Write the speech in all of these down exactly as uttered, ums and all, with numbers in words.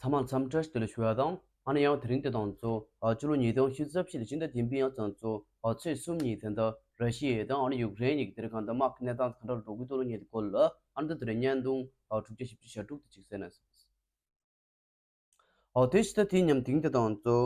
ཚང་མར་འཚམས་འདྲི་བདེ་ལེགས་ཞུ་ཡ་དང་། ཨ་ནི་ཡང་དེ་རིང་དེ་དང་གཙོ། ཨ་ཕྱི་ལོ་ཉིས་སྟོང་ཉི་ཤུ་རྩ་བཞི་ལོའི་སྤྱི་ཟླ་བདུན་པའི་ཡང་ཚང་གཙོ། ཨ་ཚེས་གསུམ་ཉིན་དེ་འདྲ་ར་ཤི་ཡ་དང་ཨ་ནི་ཡུཀ་རེན་གཉིས་ཀྱི་དེ་རིང་གང་ལྟར་དམག་གི་གནས་སྟངས་གང་འདྲ་འགྲོ་གི་འདུག་ལབ་ཡ་དེ་སྐོར་ལ། ཨ་ནི་ད་དེ་རིང་བརྙན་ཐུང་ཨ་དྲུག་བརྒྱ་བཞི་བཅུ་ཞེ་དྲུག་དེ་ཅིག་གསན་ན། ཨོ་དེ་ཕྱི་ཟླ་དེའི་ཉིན་དེ་དང་གཙོ།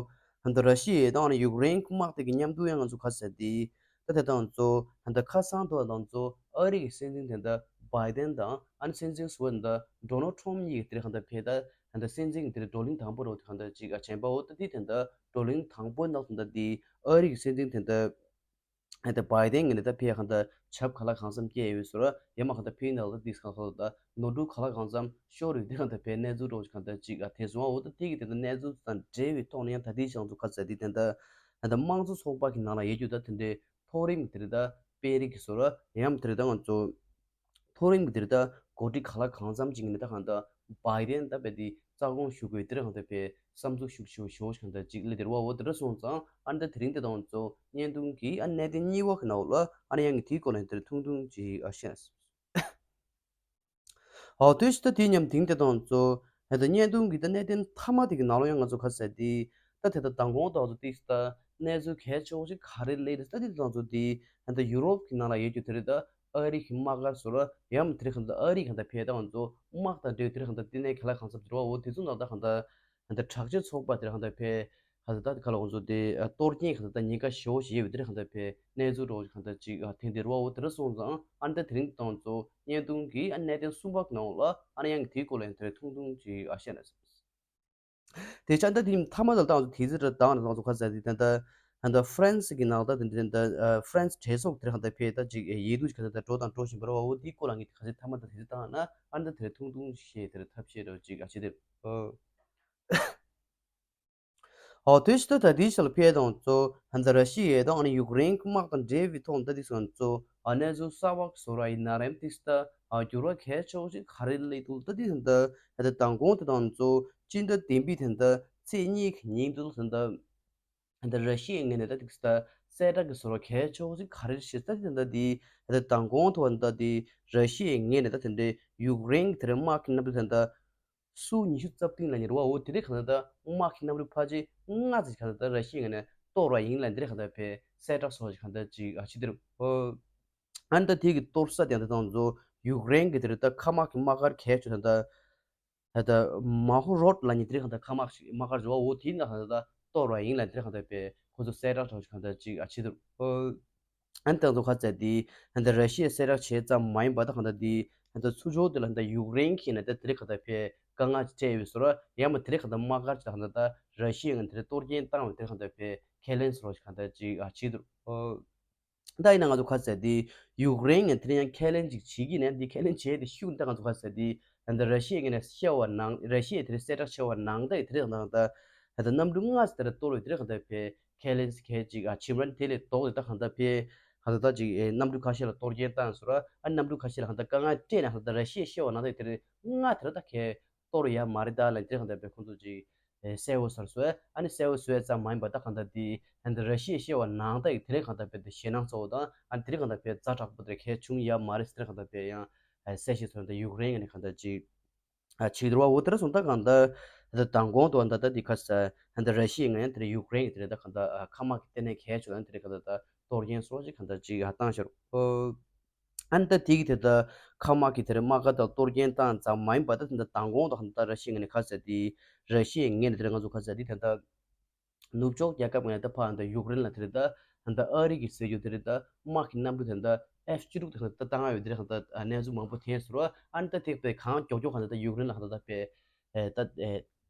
ད་ལྟ་ར་ཤི་ཡ་དང་ཨ་ནི་ཡུཀ་རེན་དམག་དེ་གི་མཉམ་དུ་ཡང་ང་ཚོ་ག་རེ་ཟེར་དེ། ད་དེ་དང་གཙོ། ད་ལྟ་ཁ་སང་དུ་དང་གཙོ་ཨ་རི་གི་སྲིད་འཛིན་དེ་འདྲ་བྷའི་ཏན་དང་ཨ་ནི་སྲིད་འཛིན་ཟུར་པ་དེ་འདྲ་ཌོ་ནལ་ཊམ་གཉིས་ཀྱི་དེ་རིང་གང་ལྟར་ཕེབས་ད། ད་ལྟ་སྲིད་འཛིན་གྱི་དེ་རིང་བགྲོ་གླེང་དང་པོ་རུ་དེ་གང་ལྟར་ཅིག་ཨ་བྱས་པ། འོ་ད་དེ་དེ་འདྲ་བགྲོ་གླེང་དང་པོ་ནང་དེ་འདྲ་དེ་ཨ་རི་གི་སྲིད་འཛིན་དེ་འདྲ། ད་བྷའི་ཏན་གྱིས་ནི་ད་ཕེབས་གང་ལྟར་ཆབ་ག་ལ་གང་འཚམ་བསྐྱལ་ཡོད་ཟེར་བ། ཡང་མ་གང་ལྟར་ཕེབས་ནས་ལ་དེ་གང་ལྟར་ད་ནོར་འཁྲུལ་ག་ལ་གང་འཚམ་ཤོར་ཡོད་དེ་གང་ལྟར་ཕེབས་གནས་ཚུལ་རོགས་གང་ལྟར་ཅིག་ཨ་དེ་སོང་བ། འོ་ད་དེ་གི་དེ་ད་གནས་ཚུལ་དང་འབྲེལ་བའི་ཐོག་ནས་ཡང་ད་དེ་ཞང་ཚོ་ག་ཟེར་དེ་དེ་འདྲ་ད་ད་དམངས་གཙོ་ཚོགས་པ་གི་ནང་ལ་ཡོད་རྒྱུ་ད་དེ་འདྲའི་མཐོ་རིམ་གྱི་དེ་ད་དཔོན་རིགས་ཀྱི་ཟེར་བ། ཡང་དེ་ད་ང་ཚོ་མཐོ་རིམ་གྱི་དེ་ད་འགོ་ཁྲིད་ག་ལ་གང་འཚམ་ཅིག་ནི་ད་གང་ལྟར་བྷའི་ཏན་ད་བས་དེ་རྩ་དགོངས་ཞུ་དགོས་དེ་གང་ལྟར་ཕེབས་བསམ་ཚུལ་ཞུ་ཞུ་ཞུ་གང་ལྟར་ཅིག་ལས་དེ་རུ་བ། འོ་དེ་འདྲ་སོང་ཙང་ཨ་ནི་ད་དེ་རིང་དེ་དང་གཙོ་བོ་བརྙན་ཐུང་གི་ཨ་གནད་དོན་གཉིས་པ་གི་ནང་ལ་ཨ་ནི་ཡང་གི་དེའི་སྐོར་ལ་དེར་ཐུང་ཐུང་ཅིག་ཨ་བཤད། ཨོ་དེ་ཕྱི་ཟླ་དེའི་ཉིན་དེ་དང་གཙོ་བོ་ད་ལྟ་བརྙན་ཐུང་གི་ད་གནད་དོན་མཐའ་མ་དེ་གི་ནང་ལ་ཡང་ང་ཚོ་ག་ཟེར་དེ། ད་དེ་ད་མདང་དགོང་དག་ཏུ་ཏིག་ད་གནས་ཚུལ་གལ་ཆེ་བོ་ཞིག་ག་རེ་སླེབས་རེད། ད་དེ་དང་གཙོ་དེ་ད་ལྟ་ཡུ་རོབ་གི་ནང་ལ་ཡོད་རྒྱུ་དེ་རེད། ད་ཨ་རི་གི་དམག་སྒར་ཟེར་བ། ཡང་དེ་རིང་གང་ལྟར་ཨ་རི་གང་ལྟར་ཕེབས་ད་ང་ཚོ་དམག་དང་འབྲེལ་དེ་རིང་གང་ལྟར་བསྟི་གནས་ག་ལ་གང་འཚམ་དེ་རུ་བ། འོ་དེ་ཚོ་ནང་ད་གང་ལྟར་ད་ལྟ་དྲག་སྤྱོད་ཚོགས་པ་དེ་རིང་གང་ལྟར་ཕེབས། གང་ལྟར་ད་ག་ལ་ང་ཚོ་དེ་གཏོར་སྐྱོན་གང་ལྟར་ད་ཉེན་ཁ་ཞེ་བོ་ཞིག་ཡོད་པའི་དེ་རིང་གང་ལྟར་ཕེབས་གནས་ཚུལ་རོགས་གང་ལྟར་ཅིག་ཐེངས་དེ་རུ་བ། འོ་དེ་རུ་སོང་ཙང་ཨ་ནི་ད་དེ་རིང་དང་གཙོ་བོ་བརྙན་ཐུང་གི་ཨ་གནད་དོན་གསུམ་པ་གི་ནང་ལ་ཨ་ནི་ཡང་གི་དེའི་སྐོར་ལ་ཡང་དེ་རིང་ཐུང་ཐུང་ཅིག་ཨ་བཤད་ན། དེ་ཆ་ད་དེ་མཐའ་མ་ལ་ད་ང་ཚོ་དེ་ཚོ་ར་དང་ང་ཚོ་ག་ཟེར་དེ་ད་ད་ད་ད་ཧྥ་རན་སི་གི་ནང་ད་དེ་ད་ད་ཧྥ་རན་སི་གྲོས་ཚོགས་དེ་རིང་གང་ལྟར་ཕེབས་ད་ཅིག་ཡིད་སྡུག་ཅིག་གང་ལྟར་ད་འགྲོ་དང་འགྲོ་བཞིན་པ་རེད་བ། འོ་དེའི་སྐོར་ལ་ངས་ག་ཚོད་མཐའ་མ་ད་དེ་ཚོ་བཏང་ན་ཨ་ནི་ད་དེ་རིང་ཐུང་ཐུང་ཞིག་དེ་རིང་ཐབས་ཤེས་རོགས་ཅིག་ཨ་བྱེད་དེ། ཨོ་དེ་ཕྱི་ད་ད་དེའི་ཞལ་ཕེ་དང་གཙོ་ད་ལྟ་ར་ཤི་ཡ་དང་ཨ་ནི་ཡུཀ་རེན་གྱི་དམག་དང་འབྲེལ་བའི་ཐོག་ད་དེ་སོང་གཙོ་ཨ་གནས་ཚུལ་གསར་བ་བཟོ་ར་ཡིན་ན་རེམ་ཏིག་ད་ཨ་འགྱུར་བ་གལ་ཆེ་བོ་ཞིག་ག་རེ་སླེབས་འདུག་ད་དེ་ད་ད་ད་མདང་དགོང་དེ་དང་གཙོ་སྤྱི་ཟླ་བདུན་པའི་དེ་ད་ཚེས་གཉིས་ཀྱི་ཉིན་དུ་ད་ད་ད་ར་ཤི་ཡའི་ངོས་ནས་ད་ཏིག་ད་གསལ་བསྒྲགས་ཀྱི་བཟོ་ར་གལ་ཆེ་བོ་ཞིག་ག་རེ་བྱེད་ད་དེ་ད་དེ་ད་ད་མདང་དགོང་དུ་ད་དེ་ར་ཤི་ཡའི་ངོས་ནས་ད་དེ་འདྲའི་ཡུཀ་རེན་གྱི་དེ་རིང་དམག་གི་གནམ་གྲུ་དེ་ད། སུ་ཉི་ཤུ་རྩ་བདུན་ལ་ཉེ་བ། འོ་དེ་རིང་གང་ལྟར་ད་དམག་གི་གནམ་གྲུ་ཕལ་ཆེར་ལྔ་ཙམ་གང་ལྟར་ད་ར་ཤི་ཡའི་ངོས་ནས་གཏོར་བ་ཡིན་ལབ་དེ་རིང་གང་ལྟར་ཕེབས་གསལ་བསྒྲགས་སོགས་ཀྱི་གང་ལྟར་ཅིག་ཨ་ཕྱི་དེར། ཨོ། ཨ་ནི་ད་དེ་གི་གཏོར་ས་དེ་འདྲ་དང་ཚོ་ཡུཀ་རེན་གྱི་དེ་རིང་ད་མཁའ་དམག་གི་དམག་སྒར་གལ་ཆེ་ད་ད་ད་མ་ཧོ་རོད་ལབ་མཁན་དེ་རིང་གང་ལྟར་མཁའ་དམག་ཞིག་དམག་སྒར་འབྱོར་བ། འོ་དེའི་ནང་གང་ལྟར་ད་གཏོར་བ་ཡིན་ལབ་དེ་རིང་གང་ལྟར་ཕེབས་ཁོ་ཚོ་གསལ་བསྒྲགས་སོགས་ཀྱི་གང་ལྟར་ཅིག་ཨ་ཕྱི་དེར། ཨོ། ཨ་ནི་ད་ཚོ་ག་ཚད་དེ་ད་ར་ཤི་ཡས་གསལ་བསྒྲགས་བྱས་ཙམ་མ་ཡིན་པ་ད་གང་ལྟར་དེ་ད་ཚུར་ཕྱོགས་དེ་ལ་ད་ཡུཀ་རེན་གྱིས་ནི་ད་དེ་རིང་གང་ལྟར་ཕེབས་དཀའ་ངལ་ཅིག་འཕྲད་ཡོད་པའི་བཟོ་འདྲ། ཡང་མ་དེ་རིང་གང་ལྟར་དམག་སྒར་ཅིག་ད་གང་ལྟར་ད་ར་ཤི་ཡས་ངོས་ནས་དེ་རིང་གཏོར་སྐྱོན་བཏང་བའི་དེ་རིང་གང་ལྟར་ཕེབས་ཁས་ལེན་བཟོ་འདྲ་ཅིག་གང་ལྟར་ཅིག་ཨ་བྱས་འདུག་ཨོ། ད་ཡིན་ན་ང་ཚོ་ག་ཚད་དེ་ཡུཀ་རེན་ངོས་ནས་དེ་རིང་ཡང་ཁས་ལེན་ཅིག་བྱེད་ཀྱི་ནས་དེ་ཁས་ལེན་བྱས་ཏེ་ཤུགས་ད་ང་ཚོ་ག་ཚད་དེ་ད་ལྟ་ར་ཤི་ཡས་ངོས་ནས་བཤད་པ་ནང་ར་ཤི་ཡས་དེ་རིང་གསལ་བསྒྲགས་བྱས་པ་ནང་ད་དེ་རིང་གང་ལྟར་ད་ལྟ་གནམ་གྲུ་ལྔ་ཙམ་དེ་རིང་གཏོར་བའི་དེ་རིང་གང་ལྟར་ཕེབས་ཁས་ལེན་ཅིག་གལ་ཅིག་ཨ་ཕྱི་མ་དེ་ལས་ལྡོག་སྟེ་ད་གང་ལྟར་ཕེབས་གང་ལྟར་ད་ཅིག་ཨེ་གནམ་གྲུ་ཁ་ཤས་ལ་གཏོར་སྐྱོན་བཏང་སོང་ར། ཨ་གནམ་གྲུ་ཁ་ཤས་ལ་གང་ལྟར་དཀའ་ངལ་སྤྲད་ནས་གང་ལྟར་ར་ཤི་ཡས་བཤད་པ་ནང་ད་དེ་རིང་ལྔ་དེ་རིང་ད་ཁས་གཏོར་ཡ་མ་རེད་ད་ལབ་དེ་རིང་གང་ལྟར་ཕེབས་ཁོང་ཚོ་ཅིག་ཨེ་གསལ་བོ་ཟེར་སོང་། ཨ་ནི་གསལ་བོ་བཟོས་ཙམ་མ་ཡིན་པ་ད་གང་ལྟར་དེ་ད་ལྟ་ར་ཤི་ཡས་བཤད་པ་ནང་ད་དེ་རིང་གང་ལྟར་ཕེབས་དེ་ཞེད་སྣང་ཚ་བོ་དང་ཨ་ནི་དེ་རིང་གང་ལྟར་ཕེབས་ཛ་དྲག་པོ་དེ་རིང་ཁས་བྱུང་ཡ་མ་རེད། དེ་རིང་གང་ལྟར་ཕེབས་ཡང་ཨེ་གསལ་བཤད་ཚོ་ད་ཡུཀ་རེན་ངོས་ནས་གང་ལྟར་ཅིག་ཨ་ཕྱི་དེར་བ། འོ་དེ་ར་སོང་ད་གང་ལྟར་ད་ལྟ་མདང་དགོང་དུ་ད་ལྟ་འདི་ཁ་ས་ད་ལྟ་ར་ཤི་ཡའི་ངོས་ནས་དེ་རིང་ཡུཀ་རེན་གྱི་དེ་རིང་ད་གང་ལྟར་ཨ་མཁའ་དམག་གི་ལྟེ་གནས་གལ་ཆེ་བ་དེ་རིང་གང་ལྟར་ད་གཏོར་སྐྱོན་སོགས་ཅིག་གང་ལྟར་ཅིག་ཨ་བཏང་ཤར། ཨོ། ཨ་ནི་ད་དེ་གི་དེ་ལྟར་མཁའ་དམག་གི་དེ་རིང་དམག་སྒར་དང་གཏོར་སྐྱོན་བཏང་ཙམ་མ་ཡིན་པ་ད་ད་ལྟ་མདང་དགོང་དུ་གང་ལྟར་ར་ཤི་ཡའི་ངོས་ནས་ཁ་ས་དེ་ར་ཤི་ཡའི་ངོས་ནས་དེ་རིང་ང་ཚོ་ཁ་ས་དེ་ད་ལྟ་ནུབ་ཕྱོགས་རྒྱལ་ཁབ་ངོས་ནས་ད་ཕར་ད་ཡུཀ་རེན་ལ་དེ་རིང་ད་ད་ཨ་རི་གི་ཟེར་རྒྱུ་དེ་རིང་ད་དམག་གི་གནམ་གྲུ་དེ་ད་ཨེཕ་བཅུ་དྲུག་དེ་ད་བཏང་ཡོད་དེ་རིང་ད་གནས་ཚུལ་མང་པོ་ཐོན་སོང་ར། ཨ་ནི་ད་ཐེག་པའི་གང་མགྱོགས་མགྱོགས་གང་ད་ད་ཡུཀ་རེན་ལ་གང་ད་ད་པའི་ཨེ་ད་ཨེ་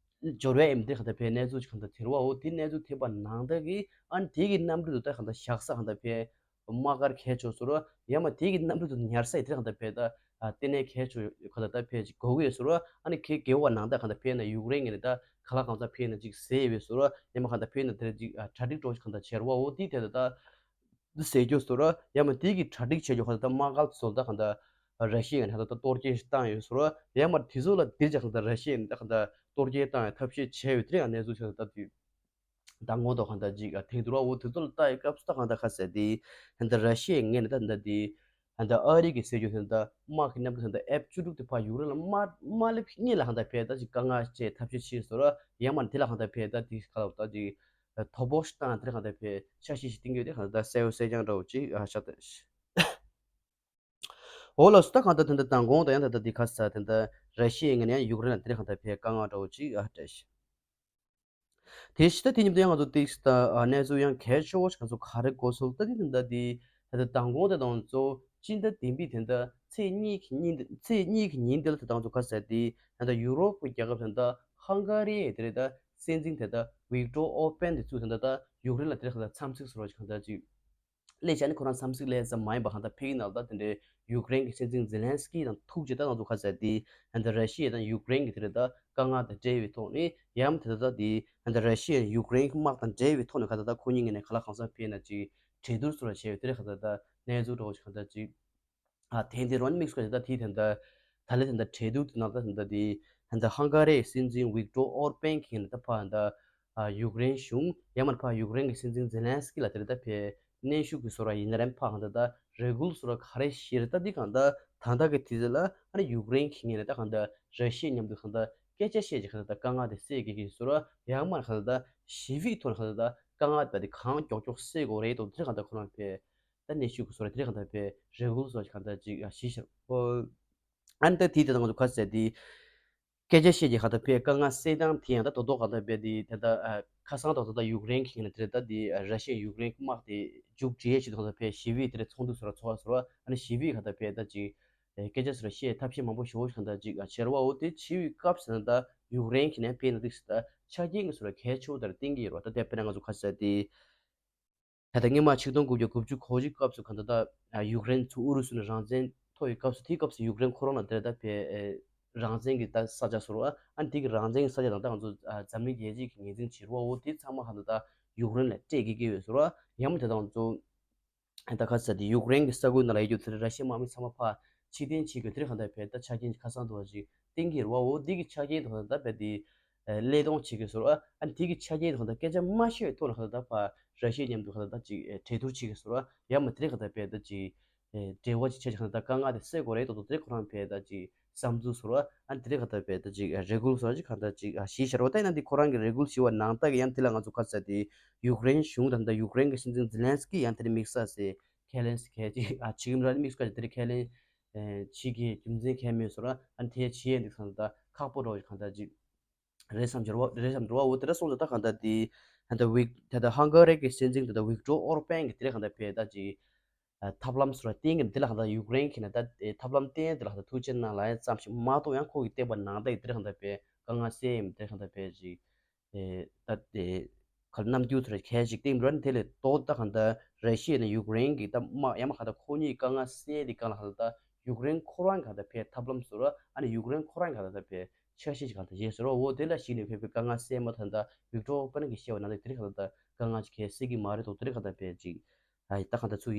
འབྱོར་བའི་ཨེམ་དེ་གང་ད་ཕེབས་གནས་ཚུལ་གང་ད་དེ་རུ་བ། འོ་དེ་གནས་ཚུལ་ཐེབས་པ་ནང་ད་གི་ཨ་ནི་དེ་གི་གནམ་གྲུ་དུ་ད་གང་ད་བཞག་ས་གང་ད་ཕེབས་དམག་སྒར་གལ་ཆེ་བཟོ་འདྲ། ཡང་མ་དེ་གི་གནམ་གྲུ་དུ་ཉར་ས་ཡི་དེ་གང་ལྟར་ཕེབས་ད། ཨ་ལྟེ་གནས་གལ་ཆེ་གང་ལྟར་ད་ཕེབས་ཅིག་དགོས་ཀྱི་ཡོད་བཟོ་འདྲ། ཨ་ནི་ཁེ་དགེ་བ་ནང་ད་གང་ལྟར་ཕེབས་ན་ཡུཀ་རེན་ངོས་ནས་ད་ག་ལ་གང་ལྟར་ཕེབས་ན་ཅིག་ཟེར་ཡོད་བཟོ་འདྲ། ཡང་མ་གང་ལྟར་ཕེབས་ན་དེ་ཅིག་ཨ་གྲ་སྒྲིག་འགྲོ་ཅིག་གང་ལྟར་བྱེད་ར་བ། འོ་དེའི་ཐད་ད་ད་ཟེར་རྒྱུ་བཟོ་འདྲ། ཡང་མ་དེ་གི་གྲ་སྒྲིག་བྱེད་རྒྱུ་གང་ལྟར་ད་དམག་སྒར་བཟོ་ད་གང་ལྟར་ར་ཤི་ཡ་ངོས་ནས་ད་ད་གཏོར་སྐྱོན་ཞིག་བཏང་ཡོད་བཟོ་འདྲ། ཡང་མ་དེ་ཚོ་ལ་དེ་ཅིག་གང་ལྟར་ར་ཤི་ཡ་ངོས་ནས་ད་གང་ལྟར་གཏོར་སྐྱོན་བཏང་ཡ་ཐབས་ཤེས་བྱས་ཡོད་དེ་ཡང་གནས་ཚུལ་ཆགས་ད་དུས། མདང་དགོང་དུ་གང་ལྟར་ཅིག་ཐེངས་དུ་ར། འོ་དེ་ཚོ་ལ་ལྟ་ཡི་སྐབས་སུ་ད་གང་ལྟར་ཁ་ཟེར་དེ་ད་ལྟ་ར་ཤི་ཡའི་ངོས་ནས་ད་ད་དེ་ ཧན་ད་ཨ་རི་གི་སྲིད་ཇུས་ཧན་ད་དམག་གི་མཉམ་དུ་ཧན་ད་ཨེབ་བཅུ་དྲུག་དེ་ཕར་ཡུཀ་རེན་ལ་མ་མ་སླེབས་སྔོན་ལ་ཧན་ད་ཕེ་ད་ཅིག་དཀའ་ངལ་སྤྲད་ཐབས་ཤེས་བྱས་སོ་ར། ཡང་མ་དེ་ལ་ཧན་ད་ཕེ་ད་དེ་ག་ལ་ད་ཅིག་དོ་ཕོག་ཤི་བཏང་དེ་ལ་ཧན་ད་ཕེ་འཆར་གཞི་ཞིག་བཏིང་གི་ཡོད་དེ་ཧན་ད་གསལ་བོ་གསལ་རྐྱང་འདྲ་བོ་ཅིག་ཨ་ཤ་ད། འོ་ལགས་སོ། ད་གང་ལྟར་དེ་འདྲ་མདང་དགོང་དང་ཡང་ད་ལྟ་འདི་ཁ་ས་དེ་འདྲ་ར་ཤི་ཡའི་ངོས་ནས་ཡང་ཡུཀ་རེན་ལ་དེ་འདྲ་གང་ལྟར་ཕེ་དཀའ་ངལ་འདྲ་བོ་ཅིག་ཨ་སྤྲད་ཤག་དེ་ཕྱི་ད་དེ་མཉམ་དུ་ཡང་ང་ཚོ་ཏིག་ད་གནས་ཚུལ་ཡང་གལ་ཆེ་བོ་ཞིག་ང་ཚོ་ག་རེ་གོ་སོང་ད་དེ་འདྲ་འདི་ད་ལྟ་མདང་དགོང་དེ་དང་ཚོ་སྤྱི་ཟླ་བདུན་པའི་དེ་འདྲ་ཚེས་གཉིས་ཀྱི་ཉིན་ཚེས་གཉིས་ཀྱི་ཉིན་དེ་ལ་ད་ལྟ་ང་ཚོ་ག་ས་དེ་ད་ལྟ་ཡུ་རོབ་ཀྱི་རྒྱལ་ཁབ་དེ་འདྲ་ཧང་ག་རི་དེ་རེད་ད་སྲིད་འཛིན་དེ་འདྲ་ཝིག་ཏོར་ཨོར་པན་དེ་ཚོས་དེ་འདྲ་ད་ཡུཀ་རེན་ལ་དེ་རེད་ད་འཚམས་གཟིགས་སོ་ར་ཞིག་གང་ལྟར་ཅིག་སླེབས་བྱས་ནས་ཁོ་རང་འཚམས་གཟིགས་སླེབས་ཙམ་མ་ཡིན་པ་གང་ལྟར་ཕ་གི་ནང་ལ་ད་དེ་འདྲའི་ཡུཀ་རེན་གྱི་སྲིད་འཛིན་ཛེ་ལན་སི་ཀི་དང་ཐུག་རྗེས་ད་ང་ཚོ་ག་ཟེར་དེ་ཧན་ད་ར་ཤི་ཡ་དང་ཡུཀ་རེན་གྱི་དེ་རེད་ད་དཀའ་ངལ་དང་འབྲེལ་བའི་ཐོག་ནས་ཡང་དེ་ད་ད་དེ་ཧན་ད་ར་ཤི་ཡ་ཡུཀ་རེན་གྱི་དམག་དང་འབྲེལ་བའི་ཐོག་ནས་ག་ད་ད་ཁོ་གཉིས་ངོས་ནས་ག་ལ་གང་ས་ཕེ་ན་ཅིག་གྲོས་བསྡུར་སོགས་ལ་བྱས་ཡོད་དེ་རེད་ག་ད་ད་གནས་ཚུལ་འདྲ་བོ་ཞིག་ག་ད་ཅིག་ཨ་དེ་འདི་རོན་དམིགས་སུ་བཀར་ད་དེ་ད་ད་ད་ལེ་ད་ད་གྲོས་བསྡུར་དེ་ནང་ད་ད་དེ་ད་ཧང་ག་རིའི་སྲིད་འཛིན་ཝིག་ཏོར་ཨོར་པན་གྱིས་ད་ཕ་ད་ཡུཀ་རེན་གཞུང་ཡང་མིན་ཕ་ཡུཀ་རེན་གྱི་སྲིད་འཛིན་ཛེ་ལན་སི་ཀི་ལ་དེ་རེད་ད་ཕེ་གནོན་ཤུགས་ཀྱི་བཟོ་འདྲ་ཡིན་ན་རན་ཕ་གང་ད་ད་རེ་སྐུལ་བཟོ་འདྲ་ག་རེ་བཤད་རེད་ད་འདི་གང་ད་ད་ད་གི་དུས་ཚོད་ལ་ཨ་ནི་ཡུཀ་རེན་གྱིས་ངས་ད་གང་ད་ར་ཤི་ཡ་མཉམ་དུ་གང་ད་སྐད་ཆ་བཤད་ཀྱི་གང་ད་ད་དཀའ་ངལ་དེ་སེལ་གི་གི་བཟོ་འདྲ་ཡང་མིན་གང་ད་ད་ཞི་བའི་ཐོག་ནས་གང་ད་ད་དཀའ་ངལ་དེ་གང་མགྱོགས་མགྱོགས་སེལ་དགོས་རེད་དོ་དེ་གང་ད་ཁོ་རང་ཕེ། ད་གནོན་ཤུགས་ཀྱི་བཟོ་འདྲ་དེ་རིགས་གང་ལྟར་ཕེ་རེ་སྐུལ་བཟོ་འདྲ་གང་ལྟར་ཅིག་ཞིག་བྱས། ཨ་ནི་ད་དེའི་དེ་དང་ང་ཚོ་ག་ཟེར་དེ་སྐད་ཆ་བཤད་ཀྱི་གང་ལྟར་ཕེ་དཀའ་ངལ་སེལ་སྟངས་དེ་ཡང་ད་དོ་དོ་གང་ལྟར་ཕེ་དེ་དེ་ད་ཁ་སང་ད་དོ་ད་ཡུཀ་རེན་གྱི་ངོས་ནས་དེ་རེད་ད་དེ་ར་ཤི་ཡ་ཡུཀ་རེན་དམག་དེ་མཇུག་སྒྲིལ་ཡས་ཆེད་དུ་གང་ལྟར་ཕེ་ཞི་བའི་དེ་རེད་ཚོགས་འདུ་བཟོ་འདྲ་ཚོགས་པ་བཟོ་འདྲ་ཨ་ནི་ཞི་བའི་གང་ལྟར་ཕེ་ད་ཅིག་སྐད་ཆ་བཟོ་འདྲ་བཤད་ཐབས་ཤེས་མང་པོ་ཞེ་པོ་ཞིག་གང་ལྟར་ཅིག་བྱས་ར་བ་འོ་དེ་བྱས་པའི་སྐབས་སུ་ད་ཡུཀ་རེན་གྱི་ནས་ཕེ་ན་དེ་ད་ཆ་རྐྱེན་གྱི་བཟོ་འདྲ་གལ་ཆེ་བོ་ལྟར་བསྟན་གྱི་ཡོད་རེད་བ། ད་དེ་དཔེར་ན་ང་ཚོ་ག་ཟེར་དེ། ད་ལྟ་སྔོན་མ་ཆིག་སྟོང་དགུ་བརྒྱ་དགུ་བཅུ་གོ་གཅིག་སྐབས་སུ་གང་ལྟར་ད་ཡུཀ་རེན་ཚུར་ཨུ་རུ་སུ་ནས་རང་བཙན་ཐོབ་པའི་སྐབས་སུ་དེའི་སྐབས་སུ་ཡུཀ་རེན་ཁོ་རང་ལ་དེར་ད་ཕེ་རང་བཙན་གྱི་ད་ས་ཆ་བཟོ་ར་ཨ་ནི་དེ་གི་རང་བཙན་གྱི་ས་ཆ་དང་ད་ང་ཚོ་འཛམ་གླིང་རྒྱལ་སྤྱི་གི་ངོས་འཛིན་བྱེད་རོགས་འོ་དེ་ཚང་མ་གང་ལྟར་ད་ཡུཀ་རེན་ལ་སྤྲད་དགོས་ཀྱི་ཡོད་བཟོ་ར་ཡང་མ་དེ་ད་ང་ཚོ། ད་ག་ཟེར་དེ་ཡུཀ་རེན་གྱི་ས་ཁུལ་ནང་ལ་ཡོད་རྒྱུ་དེ་ར་ཤི་ཡའི་དམག་མི་ཚང་མ་ཕར་ཕྱིར་འཐེན་བྱེད་དགོས་དེ་རིགས་གང་ལྟར་ཕེ་ད་ཆ་རྐྱེན་ཁ་སང་དུ་བ་ཞིག་བསྟན་གྱི་རེད་བ། འོ་འདི་གི་ཆ་རྐྱེན་དུ་གང་ལྟར་ཕེ་དེ་བློས་གཏོང་བྱེད་དགོས་ཟེར་བ་ཨ་ནི་དེ་གི་ཆ་རྐྱེན་དུ་གང་ལྟར་སྐད་ཆ་མ་ཤོད་ཐོག་ནས་གང་ལྟར་ཕར་ར་ཤི་ཡའི་མཉམ་དུ་གང་ལྟར་ཅིག་གྲོས་བསྡུར་བྱེད་དགོས་ཟེར་བ་ཡང་མ་དེ་རིགས་གང་ལྟར་ཕེ་ད་ཅིག་འབྲེལ་བ་ཅིག་བྱས་ཀྱང་གང་ལྟར་དཀའ་ངལ་དེ་སེལ་དགོས་རེད་དོ་དོ་དེ་ཁོ་རང་ཕེ་ད་ཅིག་བསམ་ཚུལ་བཟོ་ར་ཨ་ནི་དེ་རིགས་གང་ལྟར་ཕེ་ད་ཅིག་རེ་སྐུལ་བཟོ་ར་ཅིག་གང་ལྟར་ཅིག་ཞིག་བྱ་རོགས་ད་ཡིན་ན་འདི་ཁོ་རང་གི་རེ་སྐུལ་ཞིག་བ་ནང་ལྟ་གི་ཡང་དེ་ལ་ང་ཚོ་ག་ཟེར་དེ་ཡུཀ་རེན་གཞུང་དང་ད་ཡུཀ་རེན་གྱི་སྲིད་འཛིན་ཛེ་ལན་སི་ཀི་ཡང་དེ་རིགས་དམིགས་བསལ་སེ་ཁས་ལེན་སེ་ཁས་ཅིག་ཨ་ཅིག་གིས་ར་དམིགས་བསལ་དེ་རིགས་ཁས་ལེན་བྱེད་ཀྱི་རྒྱུ་མཚན་གང་མེད་བཟོ་ར་ཨ་ནི་དེ་བྱེད་ཡས་འདུག་ས་ད་ཁག་པོ་འདྲ་བོ་ཞིག་གང་ལྟར་ཅིག་རེད་བསམ་འགྱུར་བ་རེད་བསམ་འགྱུར་བ་འོ་དེ་འདྲ་སོང་ཙང་ད་གང་ལྟར་དེ་ད་ལྟ་ཝིག་ད་ལྟ་ཧང་ག་རི་གི་སྲིད་འཛིན་ད་ལྟ་ཝིག་ཏོར་ཨོར་པན་གྱིས་དེ་རིང་གང་ལྟར་ཕེ་ད་ཅིག་ཐབས་ལམ་སོགས་ལ་བརྟེན་གྱི་དེ་ལ་གང་ལྟར་ཡུཀ་རེན་གྱིས་ན་ད་ཐབས་ལམ་བརྟེན་དེ་ལ་གང་ལྟར་ཐུགས་ཆེ་གནང་ལ་ཡ་ཙམ་ཞིག་མ་གཏོགས་ཡང་ཁོ་གིས་བསྟན་པ་ནང་ལྟར་གྱི་དེ་རིང་གང་ལྟར་ཕེ་དཀའ་ངལ་སེལ་ཡིན་དེ་རིང་གང་ལྟར་ཕེ་ཅིག་ད་དེ་ག་རྣམ་འགྱུར་ཚོ་ར་གལ་ཞིག་བསྟན་འགྲོ་ནི་དེ་ལས་ལྡོག་ད་གང་ལྟར་ར་ཤི་ཡ་ནས་ཡུཀ་རེན་གྱི་ད་དམག་ཡ་མ་གང་ལྟར་ཁོ་གཉིས་དཀའ་ངལ་སེལ་དེ་གང་ལ་གང་ལྟར་ཡུཀ་རེན་ཁོ་རང་གང་ལྟར་ཕེ་ཐབས་ལམ་སོགས་ར་ཨ་ནི་ཡུཀ་རེན་ཁོ་རང་གང་ལྟར་ཕེ། འཆར་གཞི་ཞིག་གང་ལྟར་བཞེས་ཟེར་བ་འོ་དེ་ལ་གཞིགས་ནས་ཕེ་ཕེ་དཀའ་ངལ་སེལ་མ་ཐུབ་ད་ཝིག་ཏོར་ཨོར་པན་གྱིས་བཤད་པ་ནང་ལ་དེ་རིང་གང་ལྟར་དཀའ་ངལ་ཅིག་གལ་སྲིད་ཀྱི་མ་རེད་དོ་དེ་རིང་གང་ལྟར་ཕེ་ཅིག་ཨ་ད་གང་ལྟར་ཚུར་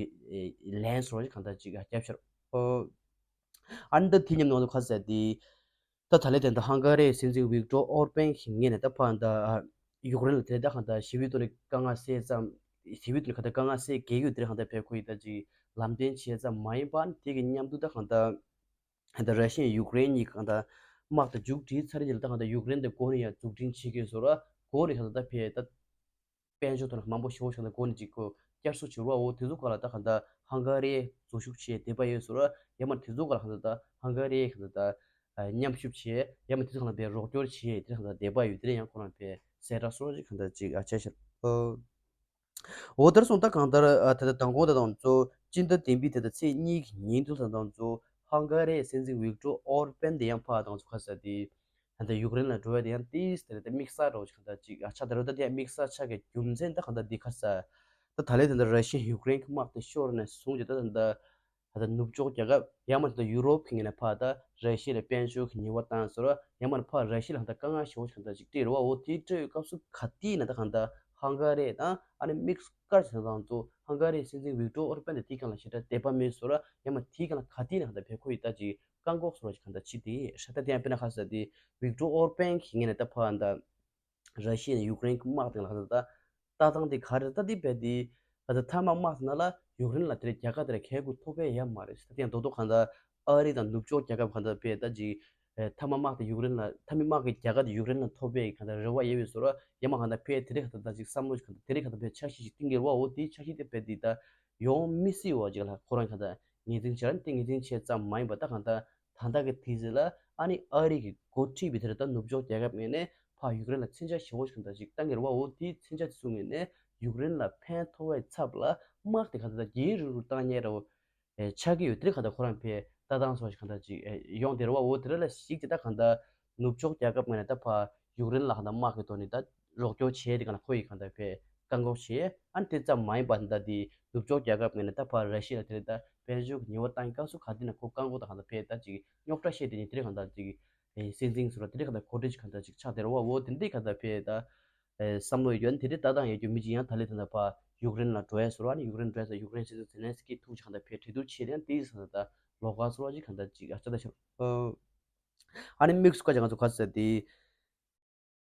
ལན་སོར་ཅིག་གང་ལྟར་ཅིག་ཨ་སྐྱབས་ཤར་ཨོ་ཨ་ནི་ད་དེ་མཉམ་ནང་དུ་ཁ་ཟེར་དེ་ད་ད་ལེ་དེ་ད་ཧང་ག་རིའི་སྲིད་འཛིན་ཝིག་ཏོར་ཨོར་པན་གྱི་ངོས་ནས་ད་ཕ་ད་ཡུཀ་རེན་ལ་དེ་ད་གང་ལྟར་ཞི་བའི་ཐོག་ནས་དཀའ་ངལ་སེལ་ཙམ་ཞི་བའི་ཐོག་ནས་གང་ལྟར་དཀའ་ངལ་སེལ་གལ་ཡོད་དེ་རིང་གང་ལྟར་ཕེ་ཁོ་ཡི་ད་ཅིག་ལམ་སྟོན་བྱས་ཙམ་མ་ཡིན་པ་ཨ་ནི་དེ་གི་མཉམ་དུ་ད་གང་ལྟར། ད་ར་ཤི་ཡ་ཡུཀ་རེན་གཉིས་གང་ལྟར་དམག་དེ་མཇུག་སྒྲིལ་ཚར་རྗེས་ལ་ད་གང་ལྟར་ཡུཀ་རེན་དེ་འགོ་ནས་ཡང་འཛུགས་སྐྲུན་བྱེད་དགོས་བཟོ་ར་འགོ་ནས་གང་ལྟར་ད་ཕེ་ད་དཔལ་འབྱོར་ཐོག་ནས་མང་པོ་ཞེ་པོ་ཞིག་ལ་འགོ་ནས་ཅིག་གོ་བསྐྱར་གསོ་བྱེད་རོགས་འོ་དེ་ཚོ་གང་ལ་ད་གང་ལྟར་ཧང་ག་རི་འཛུལ་ཞུགས་བྱེད་འདོད་པ་ཡོད་བཟོ་ར་ཡང་མ་དེ་ཚོ་གང་ལ་གང་ལྟར་ད་ཧང་ག་རི་གང་ལྟར་ད་མཉམ་ཞུགས་བྱེད་ཡང་མ་དེ་ཚོ་གང་ལ་ཕེ་རོགས་སྐྱོར་བྱེད་དེ་གང་ལྟར་འདོད་པ་ཡོད་དེ་ཡང་ཁོ་རང་ཕེ་གསལ་བསྒྲགས་སོགས་ཅིག་གང་ལྟར་ཅིག་ཨ་ཆ་ཤར་ཨོ། འོ་དེར་སོང་ད་གང་ལྟར་ཨ་ད་ལྟ་དང་གོང་དེ་དང་གཙོ་སྤྱི་ཟླ་བདུན་པའི་དེ་ད་ཚེས་གཉིས་ཀྱི་ཉིན་དུ་ད་དང་གཙོ་ཧང་ག་རིའི་སྲིད་འཛིན་ཝིག་ཏོར་ཨོར་པན་དེ་ཡང་ཕར་དང་གཙོ་ཁ་ས་དེ་ད་ལྟ་ཡུཀ་རེན་ལ་འགྲོ་བ་དེ་ཡང་ཏིས་དེ་ད་དམིགས་བསལ་འདྲ་བོ་ཞིག་ད་ཅིག་ཨ་ཆ་དེ་རུ་ད་དེ་ཡང་དམིགས་བསལ་ཆགས་ཀྱི་རྒྱུ་མཚན་ད་གང་ལྟར་འདི་ཁ་ས་ད་ད་ལས་དེ་ད་ར་ཤི་ཡ་ཡུཀ་རེན་གྱི་དམག་དེ་ཤོར་ནས་བཟུང་རྗེས་ད་ད་ད། ད་ལྟ་ནུབ་ཕྱོགས་རྒྱལ་ཁབ་ཡང་མིན་ད་ཡུ་རོབ་ཀྱི་ངོས་ནས་ཕར་ད་ར་ཤི་ཡ་ལ་དཔལ་འབྱོར་གྱི་ཉེས་པ་བཏང་ཟེར་རོ་ཡང་མིན་ཕར་ར་ཤི་ཡ་ལ་ད་དཀའ་ངལ་ཞེ་པོ་ཞིག་ད་ཅིག་སྤྲད་རེད་བ། འོ་དེའི་སྤྲད་ཡོད་སྐབས་སུ་ག་དུས་ན་ད་གང་ད་ཧང་ག་རི་དང་ཨ་ནི་དམིགས་བཀར་བྱས་ཙང་ཚོ་ཧང་ག་རིའི་སྲིད་འཛིན་ཝིག་ཏོར་ཨོར་པན་དེ་དེའི་སྒང་ལ་ཞེ་དྲག་དད་པ་མེད་ཟེར་རོ་ཡང་མིན་དེའི་སྒང་ལ་ག་དུས་ན་གང་ད་བེ་ཁོ་ཡི་ད་ཅིག་བཀག་འགོག་ཟེར་རོ་ཅིག་གང་ད་ཅི་དེ་ཧྲ་ད་དེ་ཡང་དཔེར་ན་ཁ་ས་དེ་ཝིག་ཏོར་ཨོར་པན་གྱི་ངོས་ནས་ད་ཕར་ད། ར་ཤི་ཡ་ནས་ཡུཀ་རེན་གྱི་དམག་དེ་ལ་ད་ལྟ་སྟངས་དེ་ག་རེ་ད་དེ་བས་དེ་ད་ལྟ་མཐའ་མ་དམག་དེ་ནང་ལ་ ཡུཀ་རེན་ལ་དེ་རིང་རྒྱལ་ཁ་དེ་ར་ཁེ་གུ་ཐོབ་པའི་ཡ་མ་རེད། ད་དེ་ཡང་རྡོག་རྡོག་གང་ལྟར་ཨ་རི་དང་ནུབ་ཕྱོགས་རྒྱལ་ཁབ་གང་ལྟར་བས་ད་ཅིག་ཨེ་མཐའ་མ་དམག་དེ་ཡུཀ་རེན་ལ་མཐའ་མའི་དམག་གི་རྒྱལ་ཁ་དེ་ཡུཀ་རེན་ལ་ཐོབ་པའི་གང་ལྟར་རེ་བ་ཡོད་པའི་བཟོ་ར་ཡ་མ་གང་ལྟར་བས་དེ་རིང་གང་ལྟར་ད་ཅིག་བསམ་བློ་གང་ལྟར་དེ་རིང་གང་ལྟར་བས་འཆར་གཞི་ཞིག་བཏིང་གི་རེད་བ། འོ་དེའི་འཆར་གཞི་དེ་བས་དེ་ད་ཡོང་མི་སྲིད་བ་ཅིག་ལ་ཁོ་རང་གང་ལྟར་ངེས་འཛིན་བྱས་ར་དེ་ངེས་འཛིན་བྱས་ཙམ་མ་ཡིན་པ་ད་གང་ལྟར་ད་ལྟ་གི་དུས་ཚོད་ལ་ཨ་ནི་ཨ་རི་གི་འགོ་ཁྲིད་པའི་དེར་ད་ནུབ་ཕྱོགས་རྒྱལ་ཁབ་ངོས་ནས་ཕར་ཡུཀ་རེན་ལ་མཚོན་ཆ་ཞེ་པོ་ཞིག་གང་ལྟར་ཅིག་བཏང་གི་རེད་བ། འོ་དེའི་མཚོན་ཆ་དེ་ཚོ་ངོས་ནས་ཡུཀ་རེན་ལ་ཕན་ཐོགས་པའི་ཚབ་ལ་དམག་དེ་གང་ལྟར་ད་རྒྱས་རུ་རུ་བཏང་མཁན་རེད་བ། ཨེ་ཆགས་ཀྱི་ཡོད། དེ་རིང་གང་ལྟར་ཁོ་རང་ཕའི་ལྟ་སྟངས་སོགས་ཤིག་གང་ལྟར་ཅིག་ཨེ་ཡོང་བསྡད་རེད་བ། འོ་དེ་རིང་ལ་གཞིགས་ཀྱི་ད་གང་ལྟར་ནུབ་ཕྱོགས་རྒྱལ་ཁབ་ངོས་ནས་ད་ཕར་ཡུཀ་རེན་ལ་གང་ལྟར་དམག་གི་ཐོག་ནས་ད་རོགས་སྐྱོར་བྱས་དེ་གང་ལྟར་ཁོ་ཡི་གང་ལྟར་ཕའི་བཀག་འགོག་བྱས། ཨ་ནི་དེ་ཙམ་མ་ཡིན་པ་ད་དེ་ནུབ་ཕྱོགས་རྒྱལ་ཁབ་ངོས་ནས་ད་ཕར་ར་ཤི་ཡ་ལ་དེ་རིང་ད་དཔལ་འབྱོར་གྱི་ཉེས་པ་བཏང་སྐབས་སུ་ག་དེ་ན་ཁོ་བཀག་འགོག་ད་གང་ལྟར་ཕའི་ད་ཅིག་རྙོག་དྲ་བཤད་དེ་ནི་དེ་རིང་གང་ལྟར་ཅིག་ཨེ་སྲིད་འཛིན་ཟུར་པ་དེ་རིང་གང་ལྟར་གོ་སྒྲིག་གང་ལྟར་ཅིག་ཆགས་བསྡད་རེད་བ། འོ་དེ་འདྲའི་གང་ལྟར་ཕའི་ད་ཨེ་བསམ་བློ་ཡོད་ན་དེ་འདྲའི་ལྟ་སྟངས་ཡོད་རྒྱུ་མི་ཅིག་ཡང་ད་ལས་དེ་འདྲ་ཕར་ཡུཀ་རེན་ལ་འགྲོ་ཡ་ཟེར་བ་ནི་ཡུཀ་རེན་འགྲོ་ཡ་ཟེར་ཡུཀ་རེན་སྲིད་འཛིན་ཛེ་ལན་སི་ཀི་ཐུག་ཅིག་གང་ལྟར་ཕའི་གྲོས་བསྡུར་བྱས་ཏེ་ཡང་དེའི་ས་ད་ལོགས་ཀ་ཟེར་བ་ཅིག་གང་ལྟར་ཅིག་ཨ་ཅག་ད་ཆ་ཨ་ནི་དམིགས་སུ་བཀར་ཅིག་ང་ཚོ་ག་ཟེར་དེ།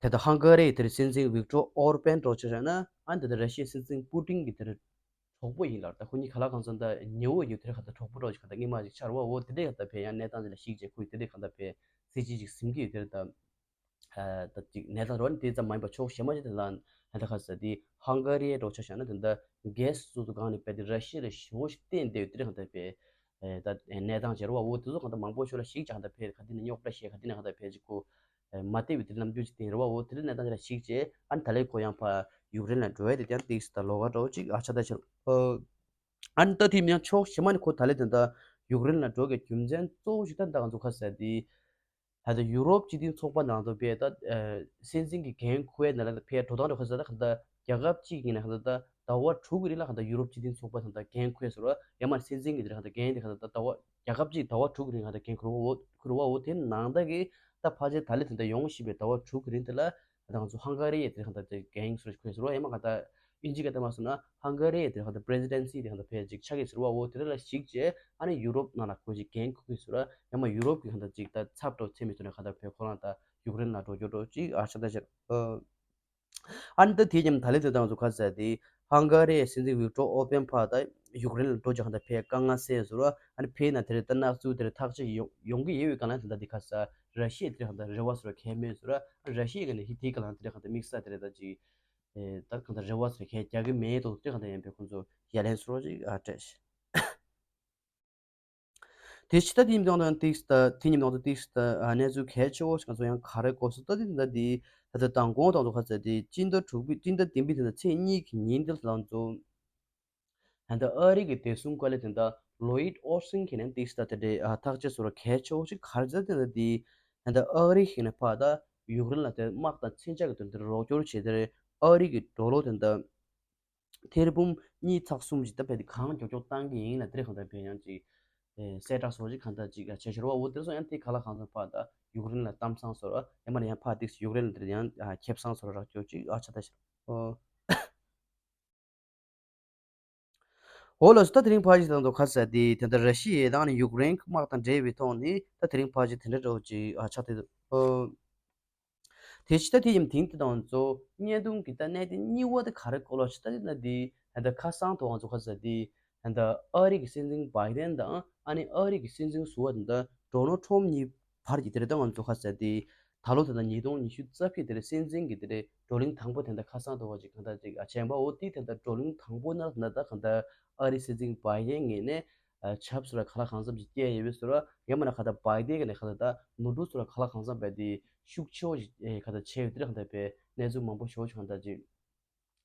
དེ་ལྟར་ཧང་ག་རི་དེར་སྲིད་འཛིན་ཝིག་ཏོར་ཨོར་པན་འགྲོ་ཆ་བཞག་ན་ཨ་ནི་དེ་ལྟར་ར་ཤི་ཡའི་སྲིད་འཛིན་པུ་ཏིན་གྱི་དེར་གྲོགས་པོ་ཡིན་ལ་ད་ཁོ་གཉིས་ག་ལ་གང་འཚམ་ད་ཉེ་བོ་ཡོད་དེར་ག་ད་གྲོགས་པོ་འགྲོ་ཅིག་ག་ད་སྔོན་མ་ཅིག་ཆགས་རེད་བ། འོ་དེ་འདྲའི་ག་ད་ཕའི་ཡང་གནས་སྟངས་ཅིག་ལ་གཞིགས་བྱས་ཁོས་དེ་འདྲའི་ག་ད་ཕའི་སྲིད་ཇུས་ཅིག་ཟིན་གྱི་ཡོད་དེར་ད། ད་ཅིག་གནས་སྟངས་རོ་ནི་དེ་ཙམ་མ་ཡིན་པ་ཕྱོགས་གཞན་མ་ཞིག་དེ་ལ་ཧན་ད་ཁ་ས་དེ་ཧང་ག་རི་འགྲོ་ཆ་བཞག་ན་དེ་འདྲ་གེ་སི་སོ་སོ་སྒང་ནས་བས་དེ་ར་ཤི་ཡ་ལ་ཞེ་པོ་ཞིག་བརྟེན་བསྡད་ཡོད་དེ་རེད་ཧན་ད་བས་ད་གནས་སྟངས་ཅིག་རེད་བ། འོ་དེ་ཚོ་ཧན་ད་མང་པོ་ཤོད་ལ་ཞིག་ཅིག་ཧན་ད་བས་ག་དེ་ནས་རྙོག་དྲ་བཤད་ག་དེ་ནས་ཧན་ད་བས་ཅིག་ཁོ་མ་བལྟས་པའི་དེ་རྣམ་འགྱུར་ཅིག་བསྟན་རེད་བ། འོ་དེ་རིང་གནས་སྟངས་ཅིག་ལ་ཞིག་བྱས་ཨ་ནི་ད་ལས་ཁོ་ཡང་ཕ་ཡུཀ་རེན་ལ་འགྲོ་ཡ་དེ་ཀྱང་ཏིག་སི་ད་ལོགས་ཀ་འགྲོ་ཅིག་ཨ་ཆ་ད་ཆ་ཨ་ནི་ད་དེ་མིན་ཕྱོགས་གཞན་མ་ནས་ཁོ་ད་ལས་དེ་འདྲ་ཡུཀ་རེན་ལ་འགྲོ་གི་རྒྱུ་མཚན་གཙོ་བོ་ཞིག་ད་ད་ང་ཚོ་ཁ་ཟེར་དེ། ད་ལྟ་ཡུ་རོབ་སྤྱི་མཐུན་ཚོགས་པ་ནང་དུ་བས་ད་སྲིད་འཛིན་གྱི་འགན་འཁུར་བའི་ནང་ལ་ཕའི་འགྲོ་སྟངས་རེད་ཁ་ཟེར་ད་ག་ད་རྒྱལ་ཁབ་གཅིག་ཡིན་ན་ག་ད་ད་ཟླ་བ་དྲུག་གི་རིང་ལ་ག་ད་ཡུ་རོབ་སྤྱི་མཐུན་ཚོགས་པ་དང་ད་འགན་འཁུར་བའི་ཟུར་ཡ་མར་སྲིད་འཛིན་གྱི་དེ་རེད་ག་ད་འགན་དེ་ག་ད་ད་ཟླ་བ་རྒྱལ་ཁབ་གཅིག་ཟླ་བ་དྲུག་གི་རིང་ག་ད་འགན་འཁུར་བ་འོ་འཁུར་བ་འོ་དེ་ནང་ད་གི་ད་ཕལ་ཆེར་ད་ལས་དེ་འདྲ་ཡོང་བཞིན་པའི་ཟླ་བ་དྲུག་གི་རིང་དེ་ལ་ད་ང་ཚོ་ཧང་ག་རི་ཡ་དེ་རེད་ག་ད་འགན་འཁུར་བའི་ཟུར་ཡ་མར་ག་ད། དབྱིན་ཇི་སྐད་བཏང་བ་སོང་ན་ཧང་ག་རི་དེ་ཧང་ད་པི་རེ་སི་ཌེན་སི་དེ་ཧང་ད་ཕལ་ཆེར་ཆགས་ཀྱི་ཟེར་བ་འོ་དེ་རེད་ལ་ཞིག་བྱས་ཨ་ནི་ཡུ་རོབ་ནང་ལ་ཁོ་ཞིག་འགན་འཁུར་གྱི་ཟེར་བ་ཡང་མ་ཡུ་རོབ་ཀྱི་ཧང་ད་ཅིག་ད་ཚབ་འགྲོ་ཚེ་མི་ཐོན་ནས་ཧང་ད་ཕལ་ཁོ་རང་ད་ཡུཀ་རེན་ལ་འགྲོ་རྒྱུ་འགྲོ་ཅིག་ཨ་ཤ་ད་ཤར་ཨ་ནི་ད་དེ་ཉམས་ད་ལེ་དེ་དང་ཚོ་ཁ་ཟེར་དེ་ཧང་ག་རི་སྲིད་འཛིན་ཝིག་ཏོར་ཨོ་པན་ཕ་ད་ཡུཀ་རེན་ལ་འགྲོ་ཅིག་ཧང་ད་ཕལ་དཀའ་ངལ་སེལ་ཟེར་བ་ཨ་ནི་ཕལ་ན་དེ་རེད་ད་ནག་ཚུལ་དེ་རེད་ཐག་གཅོད་ཡོང་ཡོང་གི་ཡོད་པའི་ག་ལ་དེ་ད་དེ་ཁ་ཟེར་ར་ཤི་ཡ་དེ་རེད་ཧང་ད་རེ་བ་ཟེར་བ་ཁས་མེད་ཟེར་བ་ར་ཤི་ཡ་ག་ནས་ཧི་དེ་ག་ལ་དེ་རེད་ཧང་ད་དམིགས་བསལ་དེ་རེད་ད་ཅིག་ཨེ་ད་གང་ལྟར་རེ་བ་ཟེར་མཁན་རྒྱག་གི་མེད་དོ་དེ་གང་ལྟར་ཡིན་པས་ཁོང་ཚོ་ཡ་ལན་སོར་ཅིག་ཨ་སྤྲད་ཤག་དེ་ཕྱི་ད་དེ་ཉིན་ནང་དུ་ཏིག་ད་དེ་ཉིན་ནང་དུ་ཏིག་ད་ཨ་གནས་ཚུལ་གལ་ཆེ་བོ་ཞིག་ང་ཚོ་ཡང་ག་རེ་གོ་སོང་ད་དེ་ད་དེ་ད་ད་དང་གོང་དང་དུ་ཁ་ཚ་དེ་སྤྱི་ཟླ་དྲུག་པའི་སྤྱི་ཟླ་བདུན་པའི་དེ་ད་ཚེས་གཉིས་ཀྱི་ཉིན་དེ་ལ་ང་ཚོ་ད་ལྟ་ཨ་རི་གི་བདེ་སྲུང་བཀའ་བློན་དེ་འདྲ་ལོ་ཡིད་ཨོ་སིན་གྱིས་ནས་ཏིག་ད་དེ་འདྲའི་ཐག་གཅོད་བཟོ་ར་གལ་ཆེ་བོ་ཞིག་ག་རེ་ཟེར་དེ་འདྲ་དེ་ད་ལྟ་ཨ་རི་གིས་ནས་ཕར་ད་ཡུཀ་རེན་ལ་དེ་དམག་དང་མཚོན་ཆ་གི་དོན་དེ་རོགས་སྐྱོར་བྱས་དེ་ཨ་རི་གི་ཌོ་ལར་དེ་འདྲ་ཐེར་འབུམ་གཉིས་ཚེག་གསུམ་ཞིག་ད་ཕལ་དེ་གང་མགྱོགས་མགྱོགས་བཏང་གི་ཡིན་ལ་དེ་རེད་གང་ལྟར་བས་ཡང་ཅིག་གསལ་བསྒྲགས་བཟོ་ཅིག་གང་ལྟར་ཅིག་བྱས་ཤོར་བ་འོ་དེ་སོང་ཡང་དེ་ག་ལ་གང་འཚམ་ཕར་ད་ཡུཀ་རེན་ལ་གཏམ་བཟང་བཟོ་ར་ཡང་མ་ཡང་ཕར་ཏིག་ཡུཀ་རེན་ལ་དེ་ཡང་ཁེབས་བཟང་བཟོ་ར་རག་སྐྱོར་ཅིག་ཨ་ཆ་ད་ཤར། འོ་ལགས་སོ། ད་དེ་རིང་ཕལ་ཆེར་དང་དུ་ཁ་ཟེར་དེ་དེ་འདྲ་ར་ཤི་ཡའི་དང་ནི་ཡུཀ་རེན་དམག་དང་འབྲེལ་བའི་ཐོག་ནས་ད་དེ་རིང་ཕལ་ཆེར་དེ་འདྲ་འདྲ་བོ་ཅིག་ཨ་ཆགས་ཏེ་འདུག་དེ་ཕྱི་ད་དེ་ཡིན་དེང་དེ་དང་ཚོ་བརྙན་ཐུང་གི་ད་གནད་དེ་གཉིས་པ་དེ་ག་རེ་སྐོར་ལ་ཞིག་ད་དེ་ན་དེ་ད་ཁ་སང་དུ་ང་ཚོ་ཁ་ཟེར་དེ་ད་ཨ་རི་གི་སྲིད་འཛིན་བྷའི་ཌེན་དང་ཨ་ནི་ཨ་རི་གི་སྲིད་འཛིན་ཟུར་པ་དེ་འདྲ་ཌོ་ནལ་ཊམ་གཉིས་བར་གྱི་དེ་རེད་ད་ང་ཚོ་ཁ་ཟེར་དེ། ད་ལོ་དེ་འདྲ་ཉིས་སྟོང་ཉི་ཤུ་རྩ་བཞི་དེ་རེད་སྲིད་འཛིན་གྱི་དེ་རེད་བགྲོ་གླེང་དང་པོ་དེ་འདྲ་ཁ་སང་དུ་བ་ཅིག་གང་ལྟར་ཅིག་ཨ་བྱས་པ་འོ་དེ་དེ་འདྲ་བགྲོ་གླེང་དང་པོ་ན་ན་ད་གང་ལྟར་ཨ་རི་སྲིད་འཛིན་བྷའི་ཌེན་ངོས་ནས་ཆབ་སྲིད་ལ་ག་ལ་གང་འཚམ་ཅིག་སྐྱེལ་ཡོད་པའི་ཟུར་ཡང་མིན་ན་གང་ལྟར་བྷའི་ཌེན་གྱི་ནས་གང་ལྟར་ད་ནོར་འཁྲུལ་ཟུར་ག་ལ་གང་འཚམ་བས་དེ་ཤུགས་ཆེ་བོ་ཞིག་གང་ལྟར་བྱས་ཡོད་དེ་གང་ལྟར་བས་གནས་ཚུལ་མང་པོ་ཞེ་བོ་ཞིག་གང་ལྟར་ཅིག་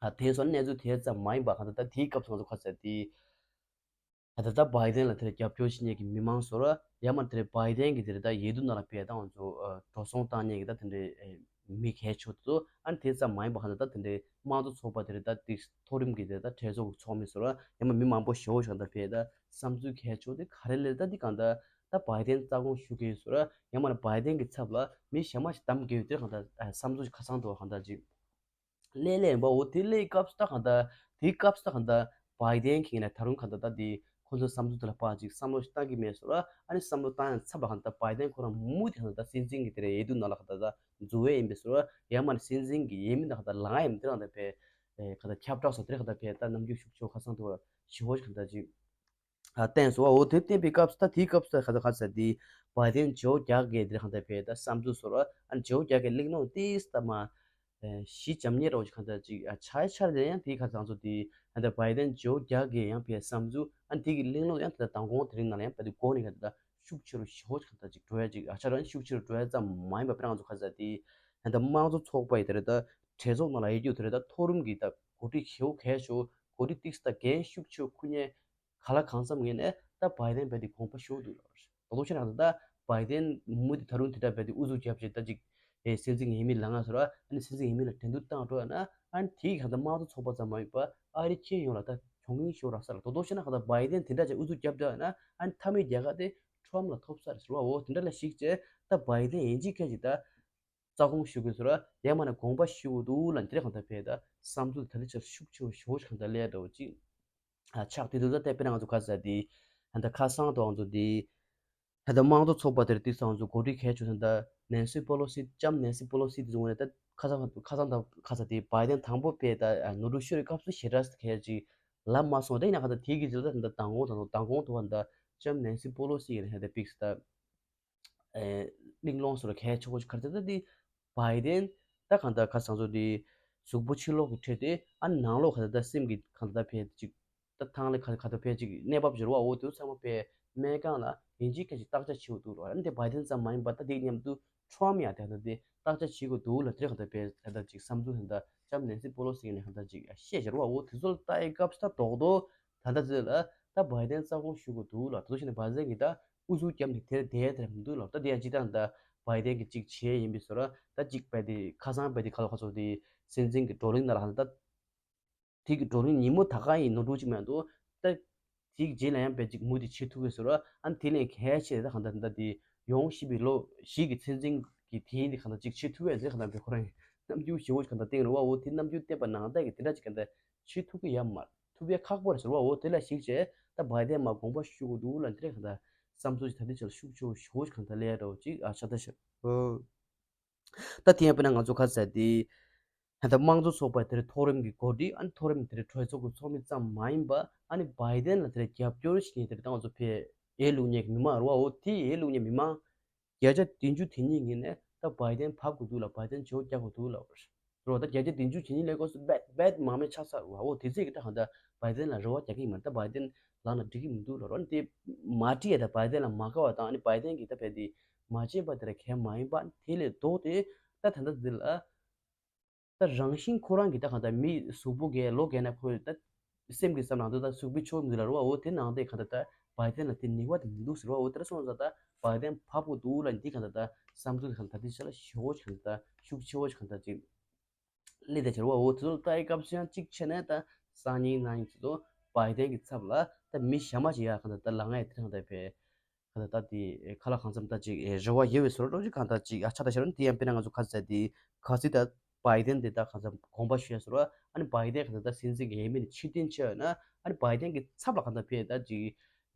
ཨ་དེ་སོང་གནས་ཚུལ་དེ་ཙམ་མ་ཡིན་པ་གང་ལྟར་ད་དེའི་སྐབས་སུ་ང་ཚོ་ག་ཚད་དེ། ད་ལྟ་བྷའི་ཌེན་ལ་དེར་རྒྱབ་སྐྱོར་བྱེད་མཁན་གྱི་མི་མང་ཚོར་ཡང་མ་དེར་བྷའི་ཌེན་གྱི་དེར་ད་ཡིད་དུ་ན་ལ་བས་ད་ང་ཚོ་འགྲོ་སོང་བཏང་མཁན་གྱི་ད་དེ་འདྲའི་མི་གལ་ཆེ་ཏོ་ཨ་ནི་དེ་ཙམ་མ་ཡིན་པ་གང་ལྟར་ད་དེ་འདྲའི་དམངས་གཙོ་ཚོགས་པ་དེར་ད་དེ་མཐོ་རིམ་གྱི་དེ་ད་གྲོས་ཚོགས་ཀྱི་ཚོགས་མི་ཚོར་ཡང་མ་མི་མང་པོ་ཞེ་བོ་ཞིག་ད་བས་ད་བསམ་ཚུལ་གལ་ཆེ་དེ་ག་རེ་ལས་ད་འདི་གང་ལྟར་ད་བྷའི་ཌེན་རྩ་དགོངས་ཞུ་མཁན་ཚོར་ཡང་མ་བྷའི་ཌེན་གྱི་ཚབ་ལ་མི་གཞན་མ་ཞིག་གདམ་དགོས་དེ་གང་ལྟར་བསམ་ཚུལ་ཁ་སང་དུ་གང་ལྟར་ཅིག་ལས་ལས་ཡིན་པ་འོ་དེ་ལས་སྐབས་སུ་ད་གང་ལྟར་དེའི་སྐབས་སུ་ད་གང་ལྟར་བྷའི་ཌེན་གྱིས་ནས་ད་རུང་གང་ལྟར་ད་དེ་ཁོ་ཚོའི་བསམ་ཚུལ་དེ་ལ་ཕར་ཅིག་བསམ་བློ་ཞིག་བཏང་གི་མེད་སོང་ར་ཨ་ནི་བསམ་བློ་བཏང་ཡང་ཚབ་ལ་གང་ལྟར་བྷའི་ཌེན་ཁོ་རང་མུ་མཐུད་གང་ལྟར་སྲིད་འཛིན་གྱི་དེ་རེད་འོས་བསྡུ་ནང་ལ་གང་ལྟར་ད་འཛུལ་བས་ཡིན་པས་སོང་ར་ཡང་མ་ནི་སྲིད་འཛིན་གྱི་འོས་མི་ད་གང་ལྟར་ལངས་ཡིན་དེ་རང་ད་བས་ ཨེ་ག་ད་ཁྱབ་བསྒྲགས་སོགས་དེ་ག་ད་བས་ད་རྣམ་འགྱུར་ཤུགས་ཆེ་བ་ཁ་སང་དུ་བ་ཞི་ཧོ་ག་ད་ཅིག་ཨ་བསྟན་སོང་བ། འོ་དེ་བསྟན་པའི་སྐབས་སུ་ད་དེའི་སྐབས་སུ་ད་ག་ད་ག་ས་དེ་བའི་དན་ཇོ་རྒྱག་གེ་དེ་ག་ད་བས་ད་བསམ་ཚུལ་སོགས་ཨ་ཇོ་རྒྱག་གེ་གླེང་སློང་ཏིས་ད་མ། ཨེ་གཞི་འཇམ་ཉེ་རོགས་ཤིག་གང་ལྟར་ཅིག་ཨ་ཆ་ཆར་དེ་ཡང་དེའི་ཁ་ཚང་ཚོ་དེ་ཨ་ད་བའི་དན་ཇོ་རྒྱག་གི་ཡང་བའི་བསམ་ཚུལ་ཨ་དེ་གི་གླེང་སློང་ཡང་དེ་ལྟར་མདང་དགོང་དེ་རིང་ནང་ལ་ཡང་བའི་དེ་གོ་ནི་ག་ད་ཤུགས་ཆེ་རུ་ཞི་ཧོ་གང་ལྟར་ཅིག་འགྲོ་ཡ་ཅིག་ཨ་ཆ་རང་ཤུགས་ཆེ་རུ་འགྲོ་ཡ་ཙམ་མ་ཡིན་པ་དཔེར་ང་ཚོ་ཁ་ཚ་དེ་ཨ་ད་དམངས་གཙོ་ཚོགས་པ་ཡི་དེ་རེད་ད་གྲོས་ཚོགས་ནང་ལ་ཡི་རྒྱུ་དེ་རེད་ད་མཐོ་རིམ་གི་ད་གོ་སྒྲིག་ཞི་ཧོ་གལ་ཆེ་བོ་གོ་སྒྲིག་ཏིག་ས་ད་འགན་ཤུགས་ཆེ་བོ་ཁུར་ཉན། ག་ལ་གང་འཚམ་ངེས་ནས་ད་བའི་དན་བས་དེ་དགོངས་པ་ཞུ་འདུག་ལ། ད་ལྟོ་ཆ་ན་ད་བའི་དན་མུ་དེ་ད་རུང་དེ་འདྲ་བས་དེ་ཨུ་ཚུགས་རྒྱབ་ཅིག་ད་ཅིག་ཨེ་སྲིད་འཛིན་ངེས་མེད་ལ་ང་ཟེར་བ་ཨ་ནི་སྲིད་འཛིན་ངེས་མེད་ལ་འགྲན་བསྡུར་བཏང་འགྲོ་ཡ་ན་ཨ་ནི་དེའི་གང་ད་དམངས་གཙོ་ཚོགས་པ་ཙམ་མ་ཡིན་པ་ཨ་རི་ཁྱེད་ཡོངས་ལ་ད་གྱོང་གུན་ཤོར་རག་ས་ལ། ད་ལྟོ་ཆ་ན་གང་ད་བའི་དན་དེ་འདྲ་ཅིག་ཨུ་ཚུགས་རྒྱབ་འགྲོ་ཡ་ན་ཨ་ནི་མཐའ་མའི་རྒྱལ་ཁ་དེ་ཁྲོམ་ལ་ཐོབ་ས་རེད་ཟེར་བ། འོ་དེ་འདྲ་ལ་གཞིགས་བྱས་ད་བའི་དན་ཡིན་གཅིག་ཁ་ཅིག་ད། རྩ་དགོངས་ཞུ་དགོས་ཟེར་བ་ཡང་མ་ན་དགོངས་པ་ཞུ་དགོས་འདུག་ལ་འདི་རེད་གང་ལྟར་བས་ད་བསམ་ཚུལ་ད་ལྟ་ཆར་ཤུགས་ཆེ་བ་ཞུ་བ་གང་ལྟར་ལས་འདྲ་བོ་ཅིག་ཨ་ཆགས་དེ་དུས་ད་ལྟ་དཔེར་ན་ང་ཚོ་ཁ་ས་དེ་ད་ལྟ་ཁ་སང་དུ་ང་ཚོ་དེ་ད་ལྟ་དམངས་གཙོ་ཚོགས་པ་དེར་དུས་སང་ང་ཚོ་གོ་སྒྲིག་གལ་ཆེ་ད་ལྟ་ནེན་སི་པོ་ལོ་སི་ལྕམ་ནེན་སི་པོ་ལོ་སི་དེ་ཚོ་ངོས་ནས་ད་ཁ་སང་ཁ་སང་ད་ཁ་ས་དེ་བའི་དན་དང་པོ་བས་ད་ནོར་འཁྲུལ་ཤོར་བའི་སྐབས་སུ་ཞེ་དྲག་གལ་ཅིག་ལབ་མ་སོང་། ད་ཡིན་ན་གང་ལྟར་དེའི་གི་ཅིག་ད་ད་ལྟ་མདང་དགོང་དང་མདང་དགོང་དུ་བ་ད་ལྕམ་ནེན་སི་པོ་ལོ་སི་ཡིན་ན་ཧེ་ད་པིག་སི་ད། ཨེ་གླེང་སློང་སོགས་ལ་གལ་ཆེ་བོ་ཞིག་ག་རེ་ཟེར་ན་དེ་བའི་དན་ད་གང་ལྟར་ཁ་སང་ཚོ་དེ་གཟུགས་པོ་ཕྱི་ལོགས་ཀྱི་ཁྲོད་དེ་ཨ་ནང་ལོགས་ག་ད་ལྟ་སེམས་ཀྱི་གང་ལྟར་ཕལ་ཅིག་ད་ཐང་ལ་ག་ག་ད་ཕལ་ཅིག་གནས་བབ་ཅིག་རེད་བ། འོ་དེ་ཚང་མ་ཕལ་སྨན་ཁང་ལ་ཡིན་གཅིག་ཁ་ཅིག་བརྟག་དཔྱད་བྱེད་དགོས་འདུག་ར། ཨ་ནི་དེ་བའི་དན་ཙམ་མ་ཡིན་པ་ད་དེ་མཉམ་དུ་ཁྲོམ་ཡ་དེ་ག་ད་དེ་བརྟག་དཔྱད་བྱེད་དགོས་འདུག་ལ། དེ་ག་ད་ཕལ་ད་ད་ཅིག་བསམ་ཚུལ་དེ་ད་ལྕམ་ནེན་སི་པོ་ལོ་སི་ནས་ག་ད་ཅིག་བཤད་ཅིག་རེད་བ། འོ་དེ་ཚོ་ལ་ལྟ་ཡི་སྐབས་སུ་ད་རྡོག་རྡོག་ད་ལྟ་ཚོད་ལ་ད་བའི་དན་རྩ་དགོངས་ཞུ་དགོས་འདུག་ལ། དེ་ཚོ་བྱས་ནས་བའི་དན་གྱིས་ད་ཨུ་ཚུགས་བརྒྱབ་ནས་དེར་བསྡད་དེར་མི་འདུག་ལ། ད་དེ་ཡང་སྤྱི་བཏང་ད་བའི་དན་གྱིས་གཅིག་བྱས་ཡིན་པའི་བཟོ་འདྲ་ད་གཅིག་བས་དེ་ཁ་སང་བས་དེ་ཁ་ལོ་ཁ་ཚོ་དེ་སྲིད་འཛིན་གྱི་བགྲོ་གླེང་ནང་ལ་ད་དེ་གི་བགྲོ་གླེང་ཉིན་མོ་ད་ག་ཡིན་ནོར་འཁྲུལ་གཅིག་མེད་འདུག་ད་དེ་གི་རྗེས་ལ་ཡང་བས་གཅིག་མུ་དེ་བྱེད་ཐུབ་ཀྱི་བཟོ་འདྲ་ཨ་ནི་དེ་ལས་གལ་ཆེ་ད་གང་ལྟར་ད་དེ་ཡོང་བཞིན་པའི་ལོ་བཞི་གི་སྲིད་འཛིན་གྱི་དེ་ཡིན་དེ་གང་ལྟར་གཅིག་བྱེད་ཐུབ་ཡ་ཟེར་གང་ལྟར་བས་ཁོ་རང་ཡིན་རྣམ་འགྱུར་ཞེ་བོ་གང་ལྟར་བསྟན་རེད་བ། འོ་དེ་རྣམ་འགྱུར་བསྟན་པ་ནང་ལྟར་གྱི་དེ་འདྲ་ཅིག་གང་ལྟར་བྱེད་ཐུབ་ཀྱི་ཡ་མ་རེད། ཐུབ་ཡ་ཁག་པོ་རེད་ཟེར་བ། འོ་དེ་ལ་གཞིགས་བྱས་ད་བའི་དན་མ་དགོངས་པ་ཞུ་དགོས་འདུག་ལ། འདི་རེད་གང་ལྟར་བསམ་ཚུལ་ཅིག་ད་འདི་ཆ་ལ་ཤུགས་ཆེ་བོ་ཞུ་བོ་གང་ལྟར་ལས་འདྲ་བོ་ཅིག་ཨ་ཆགས་ད་ཤག་ད་དེ་ཡང་དཔེར་ན་ང་ཚོ་ཁ་ཟེར་དེ་ད་དམངས་གཙོ་ཚོགས་པ་དེར་མཐོ་རིམ་གྱི་འགོ་ཁྲིད་ཨ་ནི་མཐོ་རིམ་དེར་གྲོས་ཚོགས་ཀྱི་ཚོགས་མི་ཙམ་མ་ཡིན་པ་ཨ་ནི་བའི་དན་ལ་དེར་རྒྱབ་སྐྱོར་བྱེད་མཁན་དེར་ད་ང་ཚོ་ཕེ་ཡས་ལུགས་མཁན་གྱི་མི་མང་རེད་བ། འོ་དེ་ཡས་ལུགས་མཁན་མི་མང་བརྒྱ་ཆ་བདུན་ཅུ་དེ་གཉིས་ངེས་ནས་ད་བའི་དན་བབས་དགོས་འདུག་ལ། བའི་དན་ཇོ་རྒྱག་དགོས་འདུག་ལ་རོ། ད་བརྒྱ་ཆ་བདུན་ཅུ་བྱེད་ཉིན་ལས་ཀོ་སུ་བེད་བེད་མང་མེད་ཆགས་ཚར་བ། འོ་དེ་ཚེ་གི་ད་གང་ལྟར་བའི་དན་ལ་རེ་བ་རྒྱག་གི་མ་ད་བའི་དན་ལངས་ན་འགྲིག་གི་མི་འདུག་ལ་རོ། དེ་མ་བྲིས་ཡ་ད་བའི་དན་ལ་མ་དགའ་བ་དང་ཨ་ནི་བའི་དན་གི་ད་བས་དེ་མ་བྱས་པ་དེ་ར་གལ་མ་ཡིན་པ་དེ་ལས་ལྡོག་སྟེ་ད་ད་ལྟ་འདི་ལ་ད་རང་བཞིན་ཁོ་རང་གི་ད་གང་ལྟར་མི་གཟུགས་པོ་རྒས་ལོ་རྒས་ན་ཁོའི་ད་སེམས་ཀྱི་བསམ་ནང་དུ་ད་གཟུགས་པོའི་ཕྱོགས་མི་ལ་རོ་བ། འོ་དེ་ནང་དེ་གང་ལྟར་ད་བའི་དན་ལ་དེ་ནུས་པ་དེ་མི་འདུག་ཟེར་བ། འོ་དེ་ར་སོང་ཙང་ད་བའི་དན་བབས་དགོས་འདུག་ལ་འདི་གང་ལྟར་ད་བསམ་ཚུལ་གང་ལྟར་དེ་ཆ་ལ་ཞེ་བོ་ཅིག་གང་ལྟར་ཤུགས་ཆེ་བོ་ཅིག་གང་ལྟར་ཅིག་སླེབས་ད་ཆེར་བ། འོ་དེ་ཚོ་ལ་ལྟ་ཡི་སྐབས་སུ་ཡང་གཅིག་བྱས་ནས་ད་སང་ཉིན་གནངས་ཉིན་དེ་ཚོ་བའི་དན་གྱི་ཚབ་ལ་ད་མི་གཞན་མ་ཞིག་ཡར་གང་ལྟར་ད་ལངས་ཡ་དེ་གང་ལྟར་བས་གང་ལྟར་ད་དེ་ཁ་ལག་གང་འཚམ་ད་ཅིག་རེ་བ་ཡོད་པའི་བཟོ་འདྲ་ཅིག་གང་ལྟར་ཅིག་ཨ་ཆགས་ད་ཤར་ནི་དེ་ཡང་དཔེར་ན་ང་ཚོ་ཁ་ཟས་དེ་ག་ཚོད་ད་བའི་དན་དེ་ད་གང་འཚམ་དགོངས་པ་ཞུ་ཡ་བཟོ་འདྲ་ཨ་ནི་བའི་དན་གང་ལྟར་ད་སྲིད་འཛིན་གྱི་འོས་མི་ནས་ཕྱིར་འཐེན་བྱས་ཡོད་ན་ཨ་ནི་བའི་དན་གྱི་ཚབ་ལ་གང་ལྟར་ཕེབས་ད་ཅིག་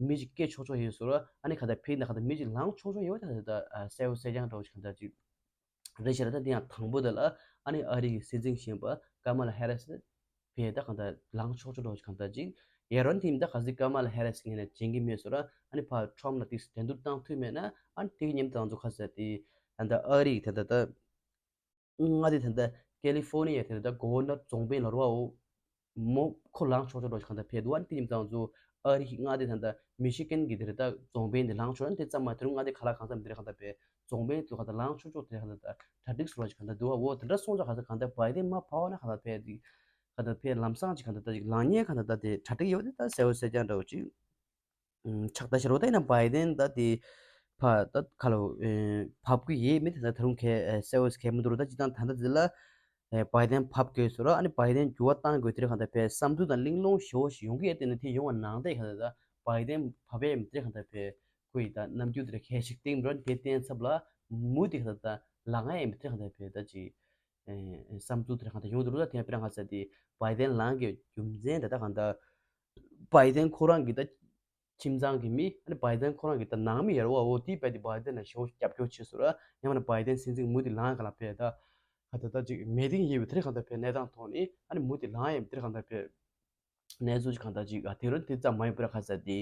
མི་ཅིག་སྐད་ཆོག་ཆོག་ཡོད་བཟོ་འདྲ་ཨ་ནི་གང་ལྟར་ཕེབས་ན་གང་ལྟར་མི་ཅིག་ལངས་ཆོག་ཆོག་ཡོད་ད་ད་གསལ་བོ་གསལ་རྐྱང་འདྲ་བོ་ཅིག་གང་ལྟར་ཅིག་རེད་ཤག་ད་དེ་ཡང་དང་པོ་དེ་ལ་ཨ་ནི་ཨ་རི་གི་སྲིད་འཛིན་གཞོན་པ་ཀ་མ་ལ་ཧེ་རི་སི་ཕེ་ད་གང་ལྟར་ལངས་ཆོག་ཆོག་འགྲོ་གང་ལྟར་ཅིག་ཡ་རོན་དེ་ད་ག་ཟིག་ཀ་མ་ལ་ཧེ་རི་སི་ངས་ནས་བྱེད་ཀྱི་མེད་ཟེར་ཨ་ནི་ཕ་ཁྲོམ་ལ་ཏིག་འགྲན་བསྡུར་བཏང་ཐུབ་མེད་ན་ཨ་ནི་དེ་གི་མཉམ་དུ་ང་ཚོ་ཁ་ཟེར་དེ་ད་ལྟ་ཨ་རི་གི་ད་ལྟ་ད་མངའ་སྡེ་ད་ལྟ་ཀེ་ལི་ཧྥོ་ནི་ཡ་དེ་ད་ལྟ་གོ་ཝར་ནར་རྫོང་དཔོན་ལ་རོ་བའོ། མོ་ཁོ་ལངས་ཆོག་ཆོག་འགྲོ་གང་ལྟར་ཕེབས་འདུག་ཨ་ནི་དེ་ཉིན་ཙང་ཚོ་ཨ་རི་མངའ་སྡེ་ད་ལྟ་མི་ཤི་ཀན་གྱི་དེ་རེད་ད་རྫོང་དཔོན་དེ་ལངས་ཆོག་ཨ་ནི་དེ་ཙམ་མ་དེ་རུ་མངའ་སྡེ་ག་ལ་གང་འཚམ་དེ་རེད་གང་ལྟར་ཕེབས་རྫོང་དཔོན་ཚོ་གང་ལྟར་ལངས་ཆོག་ཆོག་དེ་རེད་གང་ལྟར་གྲ་སྒྲིག་སུ་བ་ཞིག་གང་ལྟར་འདུག་ཨ་འོ་དེ་འདྲ་སོང་ཙང་གང་ལྟར་གང་ལྟར་བའི་དེ་མ་ཕ་བ་ན་གང་ལྟར་ཕེབས་དེ་གང་ལྟར་ཕེབས་ལམ་སང་ཅིག་གང་ལྟར་ད་ཅིག་ལངས་ཉེན་གང་ལྟར་ད་དེ་གྲ་སྒྲིག་ཡོད་དེ་ད་གསལ་བོ་གསལ་རྐྱང་འདྲ་བོ་ཅིག་ཆགས་ད་ཤར་བ་ད་ཡིན་ན་བའི་དན་ད་དེ་ཕ་ད་ཁ་ལོ་བབ་ཀྱི་ཡེ་མི་དེ་ད་ད་རུང་གལ་གསལ་བོ་གལ་མི་འདུག་ད་ཅི་ད་ད་ད་དེ་ལ་བའི་དན་བབ་དགོས་ཟེར་ཨ་ནི་བའི་དན་འགྱུར་བ་གཏང་དགོས་དེ་གང་ལྟར་བས་བསམ་ཚུལ་དང་གླེང་སློང་ཞེ་བོ་ཞིག་ཡོང་གི་ཡ་དེ་ནི་དེ་ཡོང་བ་ནང་དེ་གང་ལྟར་ད་བའི་དན་བབ་ཡ་མི་དེ་གང་ལྟར་བས་ཁོ་ཡི་ད་རྣམ་འགྱུར་དེ་གལ་ཞིག་སྟེང་འགྲོ་དེ་བསྟན་ཚབ་ལ་མུ་དེ་གང་ལྟར་ད་ལངས་ཡ་མི་དེ་གང་ལྟར་བས་ད་ཅི་བསམ་ཚུལ་དེ་གང་ལྟར་ཡོང་དུ་རུ་ད་དེ་ཡང་དཔེར་ན་ང་ཚ་དེ་བའི་དན་ལངས་ཀྱི་རྒྱུ་མཚན་དེ་ད་གང་ལྟར་བའི་དན་ཁོ་རང་གི་ད། ཁྱིམ་ཚང་གི་མི་ཨ་ནི་བའི་དན་ཁོ་རང་གི་ད་ནང་མི་ཡར་བ་འོ་དེའི་བས་དེ་བའི་དན་ལ་ཞེ་བོ་རྒྱབ་སྐྱོར་བྱེད་ཟེར་ཡང་མིན་ན་བའི་དན་སྲིད་འཛིན་མུ་དེ་ལངས་ག་ལ་བས་ད་ ད་ལྟ་ཅིག་མེ་སྟེང་ཡོད་པའི་དེ་རིང་གང་ལྟར་བས་གནས་སྟངས་ཐོག་ནས་ཨ་ནི་མུ་མཐུད་ལངས་ཡོད་པའི་དེ་རིང་གང་ལྟར་བས་གནས་ཚུལ་ཅིག་གང་ལྟར་ཅིག་ཨ་དེ་རུ་དེ་ཙམ་མ་ཡིན་པར་ཁ་ས་དེ་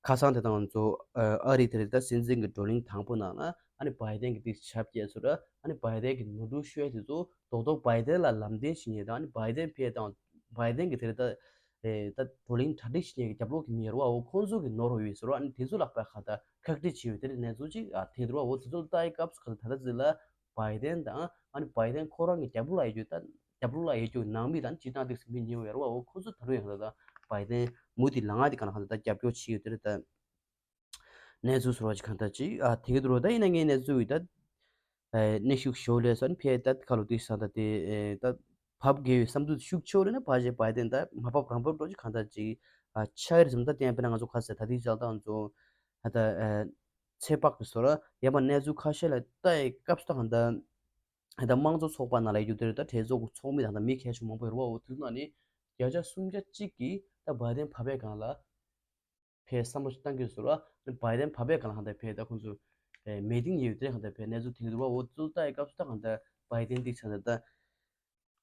ཁ་སང་དེ་དང་ང་ཚོ་ཨ་རི་དེ་རེད་ད་སྲིད་འཛིན་གྱི་བགྲོ་གླེང་དང་པོ་ནང་ལ་ཨ་ནི་བྷའི་ཏན་གྱི་དེ་ཞབས་སྐྱེས་ཚོ་ར་ཨ་ནི་བྷའི་ཏན་གྱི་ནོར་འཁྲུལ་ཤོད་དེ་ཚོ་རྡོག་རྡོག་བྷའི་ཏན་ལ་ལམ་སྟོན་བྱེད་མཁན་དང་ཨ་ནི་བྷའི་ཏན་ཕེ་དང་བྷའི་ཏན་གྱི་དེ་རེད་ད་ཨེ་ད་བགྲོ་གླེང་གྲ་སྒྲིག་བྱེད་མཁན་གྱི་རྒྱབ་ལོགས་ཀྱི་མི་རེད་བ་འོ་ཁོང་ཚོ་གི་ནོར་ཡོད་ཟེར་བ་ཨ་ནི་དེ་ཚོ་ལ་དཔེ་ཁ་ད་ཁག་དཀྲི་བྱས་ཡོད་དེ་རེད་གནས་ཚུལ་ཅིག་ཨ་དེ་རེད་བ་འོ་དེ་ཚོ་ལ་ལྟ་ཡི་སྐབས་སུ་ཁ་ད་ད་ལྟ་ཚེ་ལ་བྷའི་ཏན་དང་ཨ་ནི་བྷའི་ཏན་ཁོ་རང་གི་རྒྱབ་ལོགས་ལ་ཡོད་རྒྱུ་ད། རྒྱབ་ལོགས་ལ་ཡོད་རྒྱུ་ནང་མི་དང་སྤྱི་བཏང་དེ་སུ་མི་ཉེ་བའི་རུ་བ་འོ་ཁོ་ཚོ་ད་རུང་ཡང་ད་ལྟ་བྷའི་ཏན་མུ་མཐུད་ལངས་དེ་ག་ན་ཧ་ད་ལྟ་རྒྱབ་སྐྱོར་བྱེད་ཡོད་དེ་རེད་ད། གནས་ཚུལ་ཟེར་བ་ཅིག་གང་ལྟར་ཅིག་ཨ་དེ་ག་དུ་རུ་ད་ཡིན་ན་ངའི་གནས་ཚུལ་ཡོད་ད། གནས་ཤུགས་ཞོ་ལས་སོན་ཕེ་ད་ཁ་ལོ་དུས་སང་ད་དེ་ད་བབ་དགེ་བའི་བསམ་ཚུལ་ཤུགས་ཆེ་བ་རེད་ན་བྷ་ཞེ་བྷའི་ཏན་ད་མ་བབ་རང་བབ་འགྲོ་ཅིག་གང་ལྟར་ཅིག་ཨ་ཆགས་ཡོད་རེད་བསམ་ད་བསྟན་པ་ན་ང་ཚོ་ཁ་ཟེར་ད་དེ་ཅག་ད་ང་ཚོ་ད་ད་ཚེ་དཔག་གི་བཟོ་ར་ཡ་མ་གནས་ཚུལ་ཁ་ཤས་ལ་ལྟ་ཡི་སྐབས་སུ་ད་གང་ལྟར། ད་དམངས་གཙོ་ཚོགས་པ་ནང་ལ་ཡོད་རྒྱུ་དེར་ད་གྲོས་ཚོགས་ཀྱི་ཚོགས་མི་དང་ད་མི་གལ་ཆུང་མང་པོ་ཡོད་རེད་བ་འོ་དུས་ནང་ནས་བརྒྱ་ཆ་སུམ་བརྒྱ་གཅིག་གིས་ད་བྷའི་ཏན་བབས་པའི་སྒང་ལ་ཕའི་བསམ་བློ་ཞིག་བཏང་གི་ཡོད་ཟེར་བ་བྷའི་ཏན་བབས་པའི་སྒང་ལ་གང་ལྟར་ཕའི་ད་ཁོང་ཚོ་མེ་ཏིང་ཡོད་དེ་གང་ལྟར་ཕའི་གནས་ཚུལ་དེ་འདུག་བ་འོ་ཚུལ་ལྟ་ཡི་སྐབས་སུ་ད་གང་ལྟར་བྷའི་ཏན་ཏིག་ཆ་ད་ད་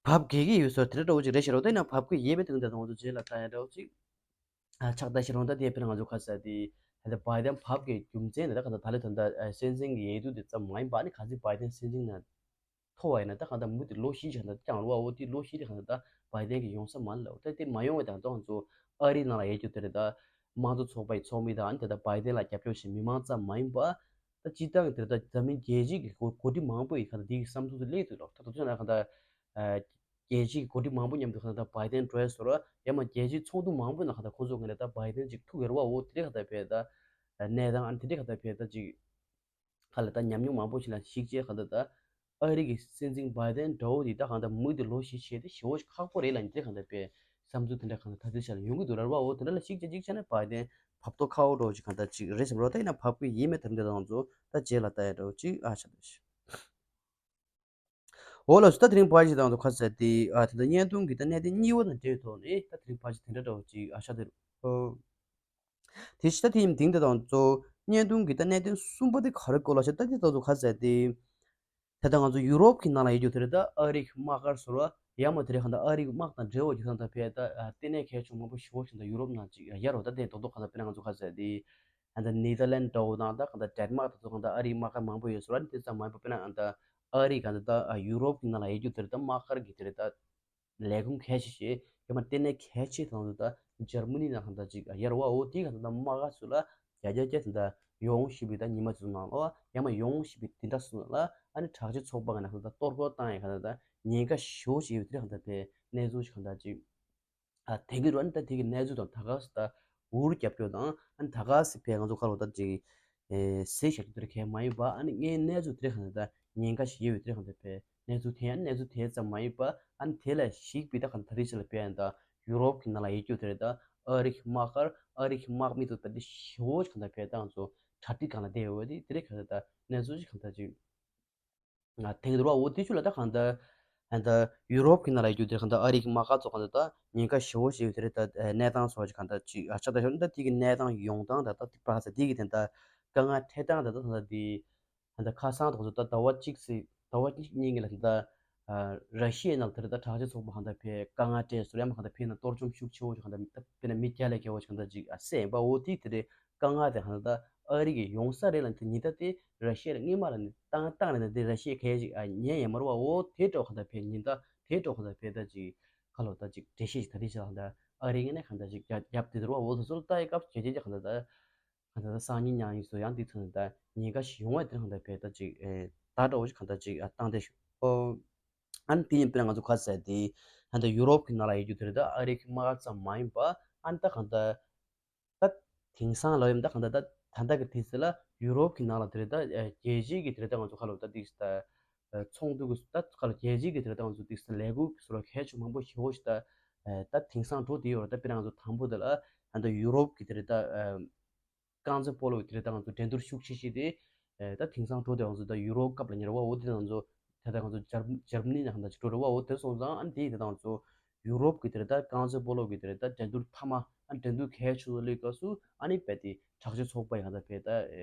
བབས་དགོས་ཀྱི་ཡོད་ཟེར་དེ་འདྲ་འདྲ་བོ་ཅིག་རེད་ཤག་རོ་ད་ཡིན་ན་བབས་ཀྱི་ཡོད་མེད་དེ་གང་ལྟར་ད་ང་ཚོ་རྗེས་ལ་ལྟ་ཡ་འདྲ་བོ་ཅིག་ཨ་ཆགས་ད་ཤི་རོང་ད་དེ་དཔེར་ང་ཚོ་ཁ་ས་དེ་ད་ལྟ་བྷའི་ཏན་བབས་ཀྱི་རྒྱུ་མཚན་ནི་ད་ག་ད་ད་ལོ་ད་ལྟ་སྲིད་འཛིན་གྱི་འོས་བསྡུ་དེ་ཙམ་མ་ཡིན་པ་ནི་ག་ཚོད་བྷའི་ཏན་སྲིད་འཛིན་ནང་ཐོབ་པ་ཡིན་ན་ད་ག་ད་མུ་དེ་ལོ་བཞི་ཅིག་ག་ད་ཀྱང་རུ་བ་འོ་དེ་ལོ་བཞི་དེ་ག་ད་ད་བྷའི་ཏན་གྱི་ཡོང་ས་མ་ལ་འོ་ད་དེ་མ་ཡོང་བའི་ད་ད་ང་ཚོ་ཨ་རི་ནང་ལ་ཡོད་རྒྱུ་དེ་རེད་ད་དམངས་གཙོ་ཚོགས་པ་ཡི་ཚོགས་མི་དང་ཨ་ནི་ད་ལྟ་བྷའི་ཏན་ལ་རྒྱབ་སྐྱོར་བྱེད་མི་མང་ཙམ་མ་ཡིན་པ་ད་སྤྱི་བཏང་གི་དེ་རེད་ད་འཛམ་གླིང་རྒྱལ་སྤྱི་གི་འགོ་འགོ་ཁྲིད་མང་པོ་ཡི་ག་ད་དེ་གི་བསམ་ཚུལ་དེ་སླེབས་ཐུབ་རོགས་ད་དུ་ཚོད་ན་ག་ད། རྒྱལ་སྤྱིའི་འགོ་ཁྲིད་མང་པོ་མཉམ་དུ་གང་ལྟར་བྷའི་ཏན་བྲོས་སོར་ཡང་མ་རྒྱལ་སྤྱིའི་ཚོགས་འདུ་མང་པོའི་ནང་གང་ལྟར་ཁོང་ཚོ་ངོས་ནས་ད་བྷའི་ཏན་ཅིག་ཐུག་ཡོད་རེད་བ་འོ་དེ་འདྲའི་གང་ལྟར་བས་ད་གནས་སྟངས་ཨ་ནི་དེ་འདྲའི་གང་ལྟར་བས་ད་ཅིག་ག་ལ་ད་ཉམས་མྱོང་མང་པོ་ཞིག་ལ་གཞིགས་བྱས་གང་ལྟར་ད་ཨ་རི་གི་སྲིད་འཛིན་བྷའི་ཏན་འདྲ་བོ་དེ་ད་གང་ལྟར་མུ་དེ་ལོ་བཞི་བྱས་ཏེ་ཞེ་བོ་ཞིག་ཁག་པོ་རེད་ལ་ནི་དེ་གང་ལྟར་བས་བསམ་ཚུལ་དེ་འདྲ་གང་ལྟར་ད་དེ་ཆ་ལ་ཡོང་གི་འདུག་ར་བ་འོ་དེ་འདྲ་ལ་གཞིགས་བྱས་གཞིགས་བྱས་ནས་བྷའི་ཏན་བབ་ཐོ་ཁ་བོ་འདྲ་བོ་ཅིག་གང་ལྟར་ཅིག་རེད་བསམ་རོ་ད་ཡིན་ན་བབ་ཀྱི་ཡིན་མེད་དེ་འདྲ་དང་ཚོ་ད་རྗེས་ལ་ལྟ་ཡ་འདྲ་བོ་ཅིག་ཨ་ཆ་འདུག་འོ་ལགས་སོ་ད་དེ་རིང་ཕལ་ཆེར་དང་དུ་ཁ་ཟེར་ཏེ་ཨ་དེ་འདྲ་བརྙན་ཐུང་གི་ད་གནད་དོན་གཉིས་པ་དང་འབྲེལ་ཐོག་ནས་ད་དེ་རིང་ཕལ་ཆེར་དེ་འདྲ་འདྲ་བོ་ཅིག་ཨ་ཤ་དེ་རུ། དེ་ཕྱི་ད་དེ་ཡིན་དེང་དེ་དང་གཙོ་བོ་བརྙན་ཐུང་གི་ད་གནད་དོན་གསུམ་པ་དེ་ག་རེ་སྐོར་ལ་ཤ་ད་དེ་དང་དུ་ཁ་ཟེར་ཏེ། ད་ལྟ་ང་ཚོ་ཡུ་རོབ་ཀྱི་ནང་ལ་ཡོད་རྒྱུ་དེ་རེད་ད་ཨ་རིའི་དམག་སྒར་ཟེར་བ་ཡང་མ་དེ་རེད་གང་ལྟར་ཨ་རིའི་དམག་དང་འབྲེལ་བ་རྒྱུ་དང་ད་ཕེ་ད་ལྟེ་གནས་གལ་ཆུང་མང་པོ་ཞེ་པོ་ཞིག་ད་ཡུ་རོབ་ནང་ཅིག་ཡར་རོ་ད་དེ་རྡོག་རྡོག་གང་ལྟར་དཔེར་ན་ང་ཚོ་ཁ་ཟེར་ཏེ། ད་ལྟ་ནེ་ཐར་ལན་འདྲ་བོ་དང་ད་གང་ལྟར་ཌེན་མཱག་དང་ཚོ་གང་ལྟར་ཨ་རིའི་དམག་སྒར་མང་པོ་ཡོད་ཟེར་བ་ནི་དེ་ཙམ་མ་ཡིན་པ་དཔེར་ན་གང་ལྟར་ཨ་རི་གང་ལྟར་ད་ཡུ་རོབ་ཀྱི་ནང་ལ་ཡོད་རྒྱུ་དེ་རེད་ད་དམག་སྒར་གྱི་དེ་རེད་ད་ལས་ཁུངས་གལ་ཆེ་ཤོས་ཡང་མ་ལྟེ་གནས་གལ་ཆེ་དང་དུ་ད་འཇར་མ་ནི་ནང་གང་ལྟར་ཅིག་ཡར་བ་འོ་དེ་གང་ལྟར་དམག་སྒར་ཚོ་ལ་རྒྱ་རྒྱ་རྒྱ་དེ་ད་ཡོང་ཤི་བི་ད་ཉི་མ་ཚོ་ནང་ལ་ཡང་མ་ཡོང་ཤི་བི་དེ་འདྲ་སོང་ལ་ཨ་ནི་དྲག་ཆས་ཚོགས་པ་གི་ནང་གང་ལྟར་གཏོར་རྒོལ་བཏང་ཡ་གང་ལྟར་ད་ཉེན་ཁ་ཞེ་པོ་ཅིག་ཡོད་དེ་གང་ལྟར་དེ་གནས་ཚུལ་ཞིག་གང་ལྟར་ཅིག་ཨ་དེ་གི་རོ་ནི་ད་དེ་གི་གནས་ཚུལ་དང་ད་ག་སི་ད་འུར་རྒྱབ་སྐྱོར་དང་ཨ་ནི་ད་ག་སི་ཕའི་ང་ཚོ་ཁ་ལོ་ད་ཅིག་ཨེ་ཟེར་བཞག་རྒྱུ་དེ་རེད་གས་མ་ཡིན་པ་ཨ་ནི་ངའི་གནས་ཚུལ་དེ་རེད་གང་ད་ཉེན་ཁ་ཞིག་ཡོད་དེ་རེད་གང་ད་ཕའི་གནས་ཚུལ་དེ་ཨ་ནི་གནས་ཚུལ་དེ་ཙམ་མ་ཡིན་པ་ཨ་ནི་དེ་ལ་ཞིག་པའི་ད་གང་ད་དེ་ཆ་ལ་ཕའི་ཨ་ནི་ད་ཡུ་རོབ་ཀྱི་ནང་ལ་ཡོད་རྒྱུ་དེ་རེད་ད་ཨ་རི་གི་དམག་སྒར་ཨ་རི་གི་དམག་མི་ཚོ་ད་དེ་ཞེ་པོ་ཞིག་གང་ད་ཕའི་ད་ང་ཚོ་གྲ་སྒྲིག་གང་ལ་བསྡད་ཡོད་པ་དེ་དེ་རེད་གང་ད་ད་གནས་ཚུལ་ཞིག་གང་ད་ཅིག་ང་དེང་རུ་བ་འོ་དེ་ཆུ་ལ་ད་གང་ལྟར་ད་ཡུ་རོབ་ཀྱི་ནང་ལ་ཡོད་རྒྱུ་དེ་གང་ལྟར་ཨ་རི་གི་དམག་སྒར་ཚོ་གང་ལྟར་ད་ཉེན་ཁ་ཞེ་པོ་ཞིག་ཡོད་དེ་རེད་ད་གནས་སྟངས་སོགས་ཀྱི་གང་ལྟར་ཅིག་ཨ་ཆ་ད་ཤོར་ད་དེ་གི་གནས་སྟངས་ཡོང་སྟངས་ད་ད་དེ་པ་ས་དེ་གི་དེ་ད་དཀའ་ངལ་འཕྲད་སྟངས་ད་ད་ད་དེ་གང་ལྟར་ཁ་སང་ད་གང་ལྟར་ཟླ་བ་གཅིག་སི་ཟླ་བ་གཉིས་ངེས་ལ་ད་ད་ར་ཤི་ཡའི་ནང་དེ་རེད་ད་དྲག་ཆས་ཚོགས་པ་གང་ལྟར་ཕེ་དཀའ་ངལ་འཕྲད་སོ་ཡ་མ་གང་ལྟར་ཕེ་ན་གཏོར་བཅོམ་ཤུགས་ཆེ་བོ་ཞིག་གང་ལྟར་ཕེ་ན་མི་བརྒྱ་ལས་བརྒལ་བ་ཞིག་གང་ལྟར་ཅིག་ཨ་སེ་ཡིན་པ་འོ་དེ་དེ་རེད། དཀའ་ངལ་དེ་གང་ལྟར་ཨ་རི་གི་ཡོང་ས་རེད་ལ་དེ་ཉིད་ད་དེ་ར་ཤི་ཡ་ལ་སྔོན་མ་ལ་ནི་བཏང་བཏང་རེད་ན་དེ་ར་ཤི་ཡ་གལ་ཞིག་ཨ་ཉན་ཡ་མ་རུ་བ་འོ་དེ་འགྲོ་གང་ལྟར་ཕེ་ཉིན་ད་དེ་འགྲོ་གང་ལྟར་ཕེ་ད་ཅིག་ཁ་ལོ་ད་ཅིག་འགྲེལ་བཤད་ཅིག་ད་དེ་ཞིག་གང་ལྟར་ཨ་རི་ངས་ནས་གང་ལྟར་ཅིག་རྒྱབ་རྒྱབ་དེ་དུ་རུ་བ་འོ་དེ་ཚོ་ལ་ལྟ་ཡི་སྐབས་ཇེ་ཇེ་ཇེ་གང་ལྟར་ད་གང་ལྟར་ད་སང་ཉིན་ཉང་ཉིན་སོ་ཡང་དེ་ཚོ་ནི་ད་ཉེན་ཁ་ཞིག་ཡོང་བ་དེ་གང་ལྟར་ཕེ་ད་ཅིག་ཨེ་ད་འགྲོ་བ་ཅིག་གང་ལྟར་ཅིག་ཨ་བཏང་དེ་ཞུ་ཨོ། ཨ་ནི་དེ་ཡིན་པས་ང་ཚོ་ཁ་ཟས་དེ་ད་ལྟ་ཡུ་རོབ་ཀྱི་ནང་ལ་ཡོད་རྒྱུ་དེ་རེད་ད་ཨ་རི་གི་དམག་སྒར་ཙམ་མ་ཡིན་པ་ཨ་ནི་ད་གང་ལྟར། ད་དེང་སང་ལ་ཡོད་ད་གང་ལྟར་ད་ད་ལྟ་གི་དུས་ཚོད་ལ་ཡུ་རོབ་ཀྱི་ནང་ལ་དེ་རེད་ད་རྒྱལ་སྤྱིའི་གི་དེ་རེད་ད་ང་ཚོ་ཁ་ལོ་ད་དེ་ད་ཚོགས་འདུ་གི་ད་ཁ་ལོ་རྒྱལ་སྤྱིའི་གི་དེ་རེད་ད་ང་ཚོ་དེ་ལས་འགུལ་གི་སོ་ལ་གལ་ཆེ་མང་པོ་ཞེ་པོ་ཞིག་ད་ད་དེང་སང་འགྲོ་དེ་ཡོད་རེད་ད་དཔེར་ན་ང་ཚོ་དང་པོ་དེ་ལ་ད་ལྟ་ཡུ་རོབ་ཀྱི་དེ་རེད་ད་རྐང་རྩེད་སྤོ་ལོ་གི་དེ་རེད་ད་ང་ཚོ་འགྲན་བསྡུར་ཤུགས་ཆེ་ཤོས་དེ། ད་དེང་སང་འགྲོ་དེ་ང་ཚོ་ད་ཡུ་རོབ་སྐབས་ལ་ཉེ་བ་འོ་དེ་ང་ཚོ་ད་ལྟ་ང་ཚོ་འཇར་འཇར་མ་ནི་ནང་ད་ཅིག་འགྲོ་རེད་བ་འོ་དེ་སོང་ཙང་ཨ་ནི་དེ་ད་ང་ཚོ་ཡུ་རོབ་ཀྱི་དེ་རེད་ད་རྐང་རྩེད་སྤོ་ལོ་གི་དེ་རེད་ད་འགྲན་བསྡུར་མཐའ་མ་ཨ་ནི་འགྲན་བསྡུར་གལ་ཆེ་བ་ལས་སྐབས་སུ་ཨ་ནི་བས་དེ་དྲག་ཆས་ཚོགས་པ་ཡང་ད་བས་ད་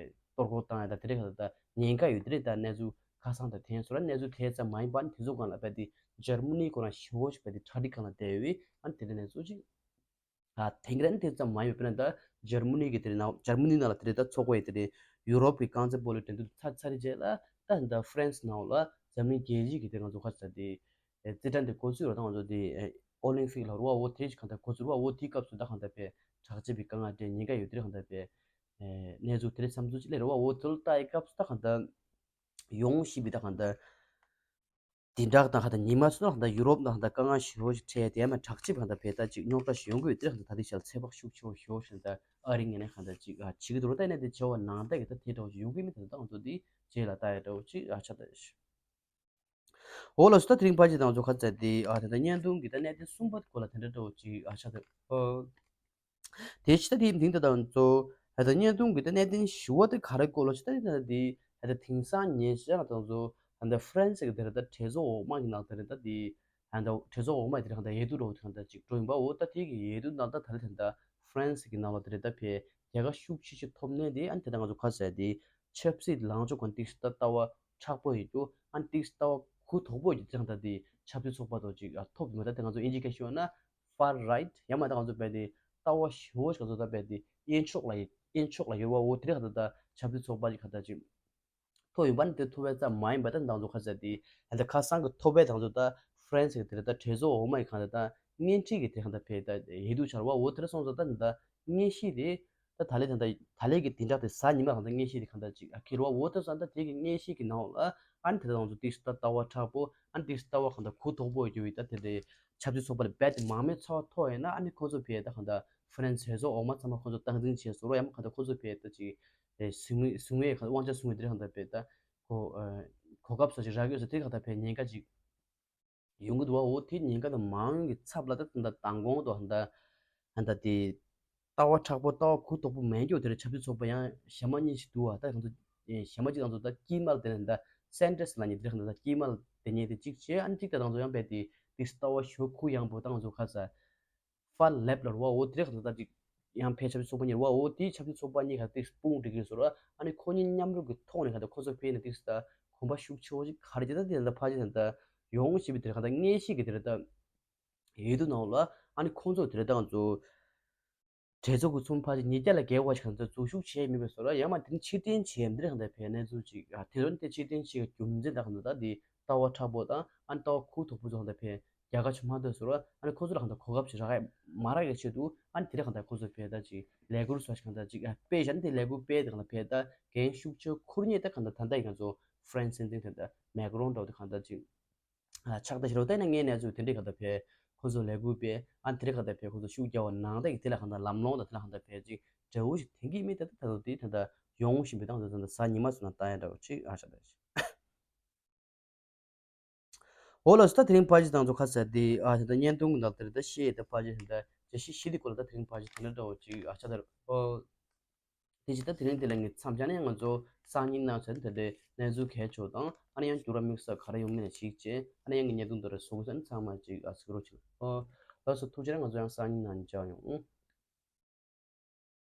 གཏོར་རྒོལ་བཏང་ཡ་ད་དེ་རེད་ག་ད་ད་ཉེན་ཁ་ཡོད་དེ་རེད་ད་གནས་ཚུལ་ ཁ་སང་དང་ཐེངས་སོ་ར་གནས་ཚུལ་དེ་ཙམ་མ་ཡིན་པ་ནི་དེ་ཚོ་གང་ལ་བས་དེ་འཇར་མ་ནི་ཁོ་རང་ཞི་བོ་ཞིག་བས་དེ་གྲ་སྒྲིག་གང་ལ་བསྡད་ཡོད་ཨ་ནི་དེ་འདྲ་གནས་ཚུལ་ཅིག་ཨ་དེང་རན་དེ་ཙམ་མ་ཡོད་པས་ན་ད་འཇར་མ་ནི་གི་དེ་རེད་ན་འཇར་མ་ནི་ནང་ལ་དེ་རེད་ད་ཚོགས་པ་ཡི་དེ་རེད་ཡུ་རོབ་ཀྱི་རྐང་རྩེད་སྤོ་ལོའི་འགྲན་བསྡུར་ཚར་ཚར་རྗེས་ལ་ད་ད་ཧྥ་རན་སི་ནང་ལ་འཛམ་གླིང་རྒྱལ་སྤྱི་གི་དེ་ང་ཚོ་ཁ་ས་དེ་རྩེད་འགྲན་དེ་འགོ་ཚུགས་རོགས་ད་ང་ཚོ་དེ་ཨོ་ལིམ་ཕིག་ལ་རུ་བ་འོ་དེ་གང་ལྟར་འགོ་ཚུགས་རུ་བ་འོ་དེའི་སྐབས་སུ་ད་གང་ལྟར་པའི་དྲག་སྐྱེད་པའི་དཀའ་ངལ་དེ་ཉེན་ཁ་ཡོད་དེ་གང་ལྟར་པའི་གནས་ཚུལ་དེ་རེད་བསམ་ཚུལ་ཅིག་ལས་རུ་བ་འོ་དེ་ལ་ལྟ་ཡི་སྐབས་སུ་ད་གང་ལྟར་ཡོང་ཞིག་པའི་ད་གང་ལྟར། དེ་འདྲ་དང་ཧ་ད་ཉི་མ་ཚོ་ལ་ཧ་ད་ཡུ་རོབ་ནང་ཧ་ད་དཀའ་ངལ་ཞེ་པོ་ཞིག་འཕྲད་དེ་ཡང་མ་དྲག་སྐྱེད་ཧ་ད་བས་ད་ཅིག་རྙོག་དྲ་ཞིག་ཡོང་གི་ཡོད་དེ་ཧ་ད་ད་ལྟའི་ཆར་ཚད་དཔག་ཤུགས་ཆེ་བ་ཞེ་པོ་ཞིག་ད་ཨ་རི་ངོས་ནས་ཧ་ད་ཅིག་ཨ་བྱེད་ཀྱི་འདུག་ར་ད་ཡིན་ན་དེ་བྱ་བ་ནང་ལྟ་གི་ད་དེ་འདྲ་བ་ཞིག་ཡོང་གི་མི་ད་ད་ང་ཚོ་དེ་རྗེས་ལ་ལྟ་ཡ་འདྲ་བོ་ཅིག་ཨ་ཆ་ད་ཞུ། འོ་ལགས་སོ་ད་དེ་རིང་ཕལ་ཆེར་ད་ང་ཚོ་ཁ་ཚ་དེ་ཨ་ད་ད་བརྙན་ཐུང་གི་ད་གནད་དོན་གསུམ་པ་སྐོར་ལ་དེ་འདྲ་འདྲ་བོ་ཅིག་ཨ་ཆ་ད་ཨོ། དེ་ཕྱི་ད་དེའི་མིང་དེ་དང་ཚོ་ཧ་ད་བརྙན་ཐུང་གི་ད་གནད་དོན་ཞུ་བ་དེ་ག་རེ་སྐོར་ལ་ཕྱི་ད་དེ་ད་དེ་ཧ་ད་དེང་སང་ཉེ་ཞག་དང་ཚོ་ཧ་ད་ཧྥ་རན་སི་གི་དེ་རེད་ད་གྲོས་ཚོགས་འོག་མ་གི་ནང་དེ་རེད་ད་དེ་ཧ་ད་གྲོས་ཚོགས་འོག་མ་དེ་རེད་ཧ་ད་ཡེ་དུ་རོ་དེ་ཧ་ད་ཅིག་འགྲོ་ཡིན་པ་འོ་ད་དེ་གི་ཡེ་དུ་ནང་ད་ད་རེད་ད་ཧ་ད་ཧྥ་རན་སི་གི་ནང་ལ་དེ་རེད་ད་ཕེ་རྒྱལ་ཁ་ཤུགས་ཆེ་ཆེ་ཐོབ་ནས་དེ་ཨ་ནི་དེ་ད་ང་ཚོ་ཁ་ཟས་དེ་ཆབ་སྲིད་ལངས་ཕྱོགས་གང་ཏིག་ད་ལྟ་བ་མཁྲེགས་པོ་ཡོད་རྒྱུ་ཨ་ནི་ཏིག་ལྟ་བ་གུ་དོག་པོ་ཡོད་རྒྱུ་དེ་ཧ་ད་དེ་ཆབ་སྲིད་ཚོགས་པ་དང་ཅིག་ཐོབ་ཡོད་མ་ད་དེ་ང་ཚོ་ཨིན་ཇི་སྐད་ཤོད་ན། Far Right ཡང་མ་ད་ང་ཚོ་བས་ཏེ་ལྟ་བ་ཞེ་པོ་ཞིག་ང་ཚོ་ད་བས་ཏེ་གཡས་ཕྱོགས་ལ་གཡས་ཕྱོགས་ལ་ཡོད་པ་འོ་དེ་རིང་ཁ་ད་ད་ཆབ་སྲིད་ཚོགས་པ་ཞིག་ཁ་ད་ཅིག་ཐོབ་ཡོད་པ་ནི་དེ་ཐོབ་པའི་ཙམ་མ་ཡིན་པ་ད་ང་ཚོ་ཁ་ཟེར་ཏེ་ད་ཁ་སང་གི་ཐོབ་པའི་ང་ཚོ་ད་ཧྥ་རན་སི་གི་དེ་ད་གྲོས་ཚོགས་འོག་མ་ཡི་ཁ་ད་ད་བརྙན་འཕྲིན་གི་དེ་ཁ་ད་ཕེ་ད་ཡེ་དུ་ཆར་བ་འོ་དེ་རིང་སོང་ཙང་ད་ད་དངོས་གཞི་དེ་ད་ད་ལེ་ད་ད་ད་ལེ་གི་དེ་འདྲ་དེ་གཟའ་ཉི་མ་ཁ་ད་དངོས་གཞི་དེ་ཁ་ད་ཅིག་ཁེལ་བ་འོ་དེ་སང་ད་དེ་གི་དངོས་གཞི་གི་ནང་ལ་ཨ་ནི་དེ་ད་ང་ཚོ་ཏིག་ད་ལྟ་བ་མཁྲེགས་པོ་ཨ་ནི་ཏིག་ལྟ་བ་ཁ་ད་གུ་དོག་པོ་ཡོད་ཀྱི་ད་དེ་དེ་ཆབ་སྲིད་ཚོགས་པ་ལ་རྦད་དེ་མང་མོས་ཚོགས་ཐོག་ཡིན་ན་ཨ་ནི་ཁོང་ཚོ་ཕེ་ད་ཁ་ད་ཧྥ་རན་སི་གྲོས་ཚོགས་འོག་མ་ཚང་མ་ཁོང་ཚོ་སྟངས་འཛིན་བྱས་སོ་རོ་ཡང་མ་ཁ་ད་ཁོང་ཚོ་ཕེ་ད་ཅིག་ཨེ་གཟིགས་མོས་གཟིགས་མོས་ཁ་དབང་ཆ་བཟུང་བའི་དེ་རིང་ཁ་ད་ཕེ་ད་ཁོ་ཨེ་གོ་སྐབས་སོགས་ཅིག་རག་གི་ཡོད་ས་དེ་ཁ་ད་ཕེ་ཉེན་ཁ་ཅིག་ཡོང་གི་འདུག་བ། འོ་དེ་ཉེན་ཁ་དང་མང་གི་ཚབ་ལ་ད་ད་མདང་དགོང་དུ་ཧ་ད་ཧ་ད་དེ་ལྟ་བ་མཁྲེགས་པོ་ལྟ་བ་གུ་དོག་པོ་མེད་རྒྱུ་དེ་རེད། ཆབ་སྲིད་ཚོགས་པ་ཡང་གཞན་མ་གཉིས་ཤིག་འདུག་བ། ད་ང་ཚོ་གཞན་མ་གཅིག་ང་ཚོ་ད་དཀྱིལ་མ་ལ་དེ་ནས་ད་སེན་ཏྲེས་ལ་ཉེ་དེ་རེད་ད་དཀྱིལ་མ་ལ་དེ་ཉེ་དེ་གཅིག་བྱས་ཨ་ནི་གཅིག་ད་ང་ཚོ་ཡང་བས་དེ་དེ་ལྟ་བ་ཞོ་གུ་ཡངས་པོ་ད་ང་ཚོ་ཁ་ས། Far Left ལ་རུ་བ་འོ་དེ་རེད་ཁ་ད་ཅིག་ཡང་ཕལ་ཆེར་ཚོགས་པ་གཉིས་རུ་བ་འོ་དེའི་ཆབ་སྲིད་ཚོགས་པ་གཉིས་ཁ་ཏིག་དཔུང་སྒྲིག་གི་སོ་ར་ཨ་ནི་ཁོ་གཉིས་མཉམ་རུབ་ཀྱི་ཐོག་ནས་ཁ་ད་ཁོ་ཚོ་ཕེ་ནས་ཏིག་ད་གོམ་པ་ཤུགས་ཆེ་བོ་ཞིག་ག་རེ་བྱེད་ད་དེ་ད་ཕ་ཅི་ད་ད་ཡོང་ཞེས་པའི་དེ་རེད་ཁ་ད་དངོས་གཞི་གི་དེ་རེད་ད་ཡོད་དུ་ནང་ལ་ཨ་ནི་ཁོ་ཚོ་དེ་རེད་ད་ང་ཚོ་གྲོས་ཚོགས་ཀྱི་ཚོགས་ཕ་ཅི་ཉིས་བརྒྱ་ལ་བརྒལ་བ་ཞིག་ཁ་ད་འཛུགས་ཞུགས་བྱས་མེད་པའི་སོ་ར་ཡང་མ་དེ་ནི་ཕྱིར་འཐེན་བྱས་མི་རེད་ཁ་ད་ཕེ་གནས་ཚུལ་ཅིག་ཨ་དེ་རུ་ནི་དེ་ཕྱིར་འཐེན་བྱས་རྒྱུ་མཚན་ད་ཁ་ད་ད་དེ་ལྟ་བ་མཁྲེགས་པོ་དང་ཨ་ནི་ལྟ་བ་གུ་དོག་པོ་ཚོ་ཁ་ད་ཕེ་རྒྱལ་ཁ་ཆུ་མ་ཐོས་སོ་ར་ཨ་ནི་ཁོ་ཚོ་ལ་གང་ལྟར་གོ་སྐབས་ཤིག་རག་ཡ་མ་རག་ཡ་ཆེད་དུ་ཨ་ནི་དེ་རིང་གང་ལྟར་ཁོ་ཚོ་ཕེ་ད་ཅིག་ལས་འགུལ་སོགས་ཤིག་གང་ལྟར་ཅིག་ཨ་སྤེལ་བཞག་ནི་དེ་ལས་འགུལ་སྤེལ་དེ་གང་ལྟར་ཕེ་ད་འགན་ཤུགས་ཆེ་ཁུར་ཉེ་ད་གང་ལྟར་ད་ལྟ་ཡི་ང་ཚོ་ཧྥ་རན་སི་སྲིད་འཛིན་དེ་ད་མེ་ཀ་རོན་འདྲ་བོ་དེ་གང་ལྟར་ཅིག་ཨ་ཕྱག་ད་ཞེ་རོ་ད་ཡིན་ན་ངའི་གནས་ཚུལ་དེ་འདྲའི་གང་ལྟར་ཕེ་ཁོ་ཚོ་ལས་འགུལ་སྤེལ་ཨ་ནི་དེ་རིང་གང་ལྟར་ཕེ་ཁོ་ཚོ་ཤུགས་རྒྱག་པ་ནང་ད་ཡི་དེ་ལ་གང་ལྟར་ལམ་ལྷོང་ད་དེ་ལ་གང་ལྟར་ཕེ་ཅིག་འབྲས་བུ་ཞིག་ཐོན་གྱི་མེད་ད་ད་ད་དེ་ད་ད་ཡོང་བཞིན་པའི་ད་ད་ད་གཟའ་ཉི་མ་སོང་ན་ལྟ་ཡ་འདྲ་བོ་ཅིག་ཨ་ཤ་ད་ཞིག་འོ་ལགས་སོ་ད་དེ་རིང་ཕ་ཇི་དང་ཚོ་ཁ་ཟེར་དེ་ཨ་དེ་ད་བརྙན་ཐུང་གི་ནང་དེར་ད་ཤེས་ད་ཕ་ཇི་དེ་ད་བརྗོད་གཞི་བཞི་དེ་སྐོར་ལ་ད་དེ་རིང་ཕ་ཇི་དེ་འདྲ་འདྲ་བོ་ཅིག་ཨ་ཆ་དར་ཨོ། དེ་ཅི་ད་དེ་རིང་དེ་ལ་ངས་མཚམས་སྦྱར་ནས་ང་ཚོ་སང་ཉིན་གནང་ཚར་དེ་འདྲའི་གནས་ཚུལ་གལ་ཆེ་བ་དང་ཨ་ནི་ཡང་འགྱུར་བ་དམིགས་བསལ་ག་རེ་ཡོང་མིན་ལ་གཞིགས་བྱས་ཨ་ནི་ཡང་གི་བརྙན་ཐུང་དེ་ར་བཟོ་དགོས་ས་ནི་ཚང་མ་ཅིག་ཨ་གཟིགས་རོགས་བྱེད། ཨོ་ལགས་སོ་ཐུགས་རྗེ་ཆེ། ང་ཚོ་ཡང་སང་ཉིན་ནང་མཇལ་ཡོང་།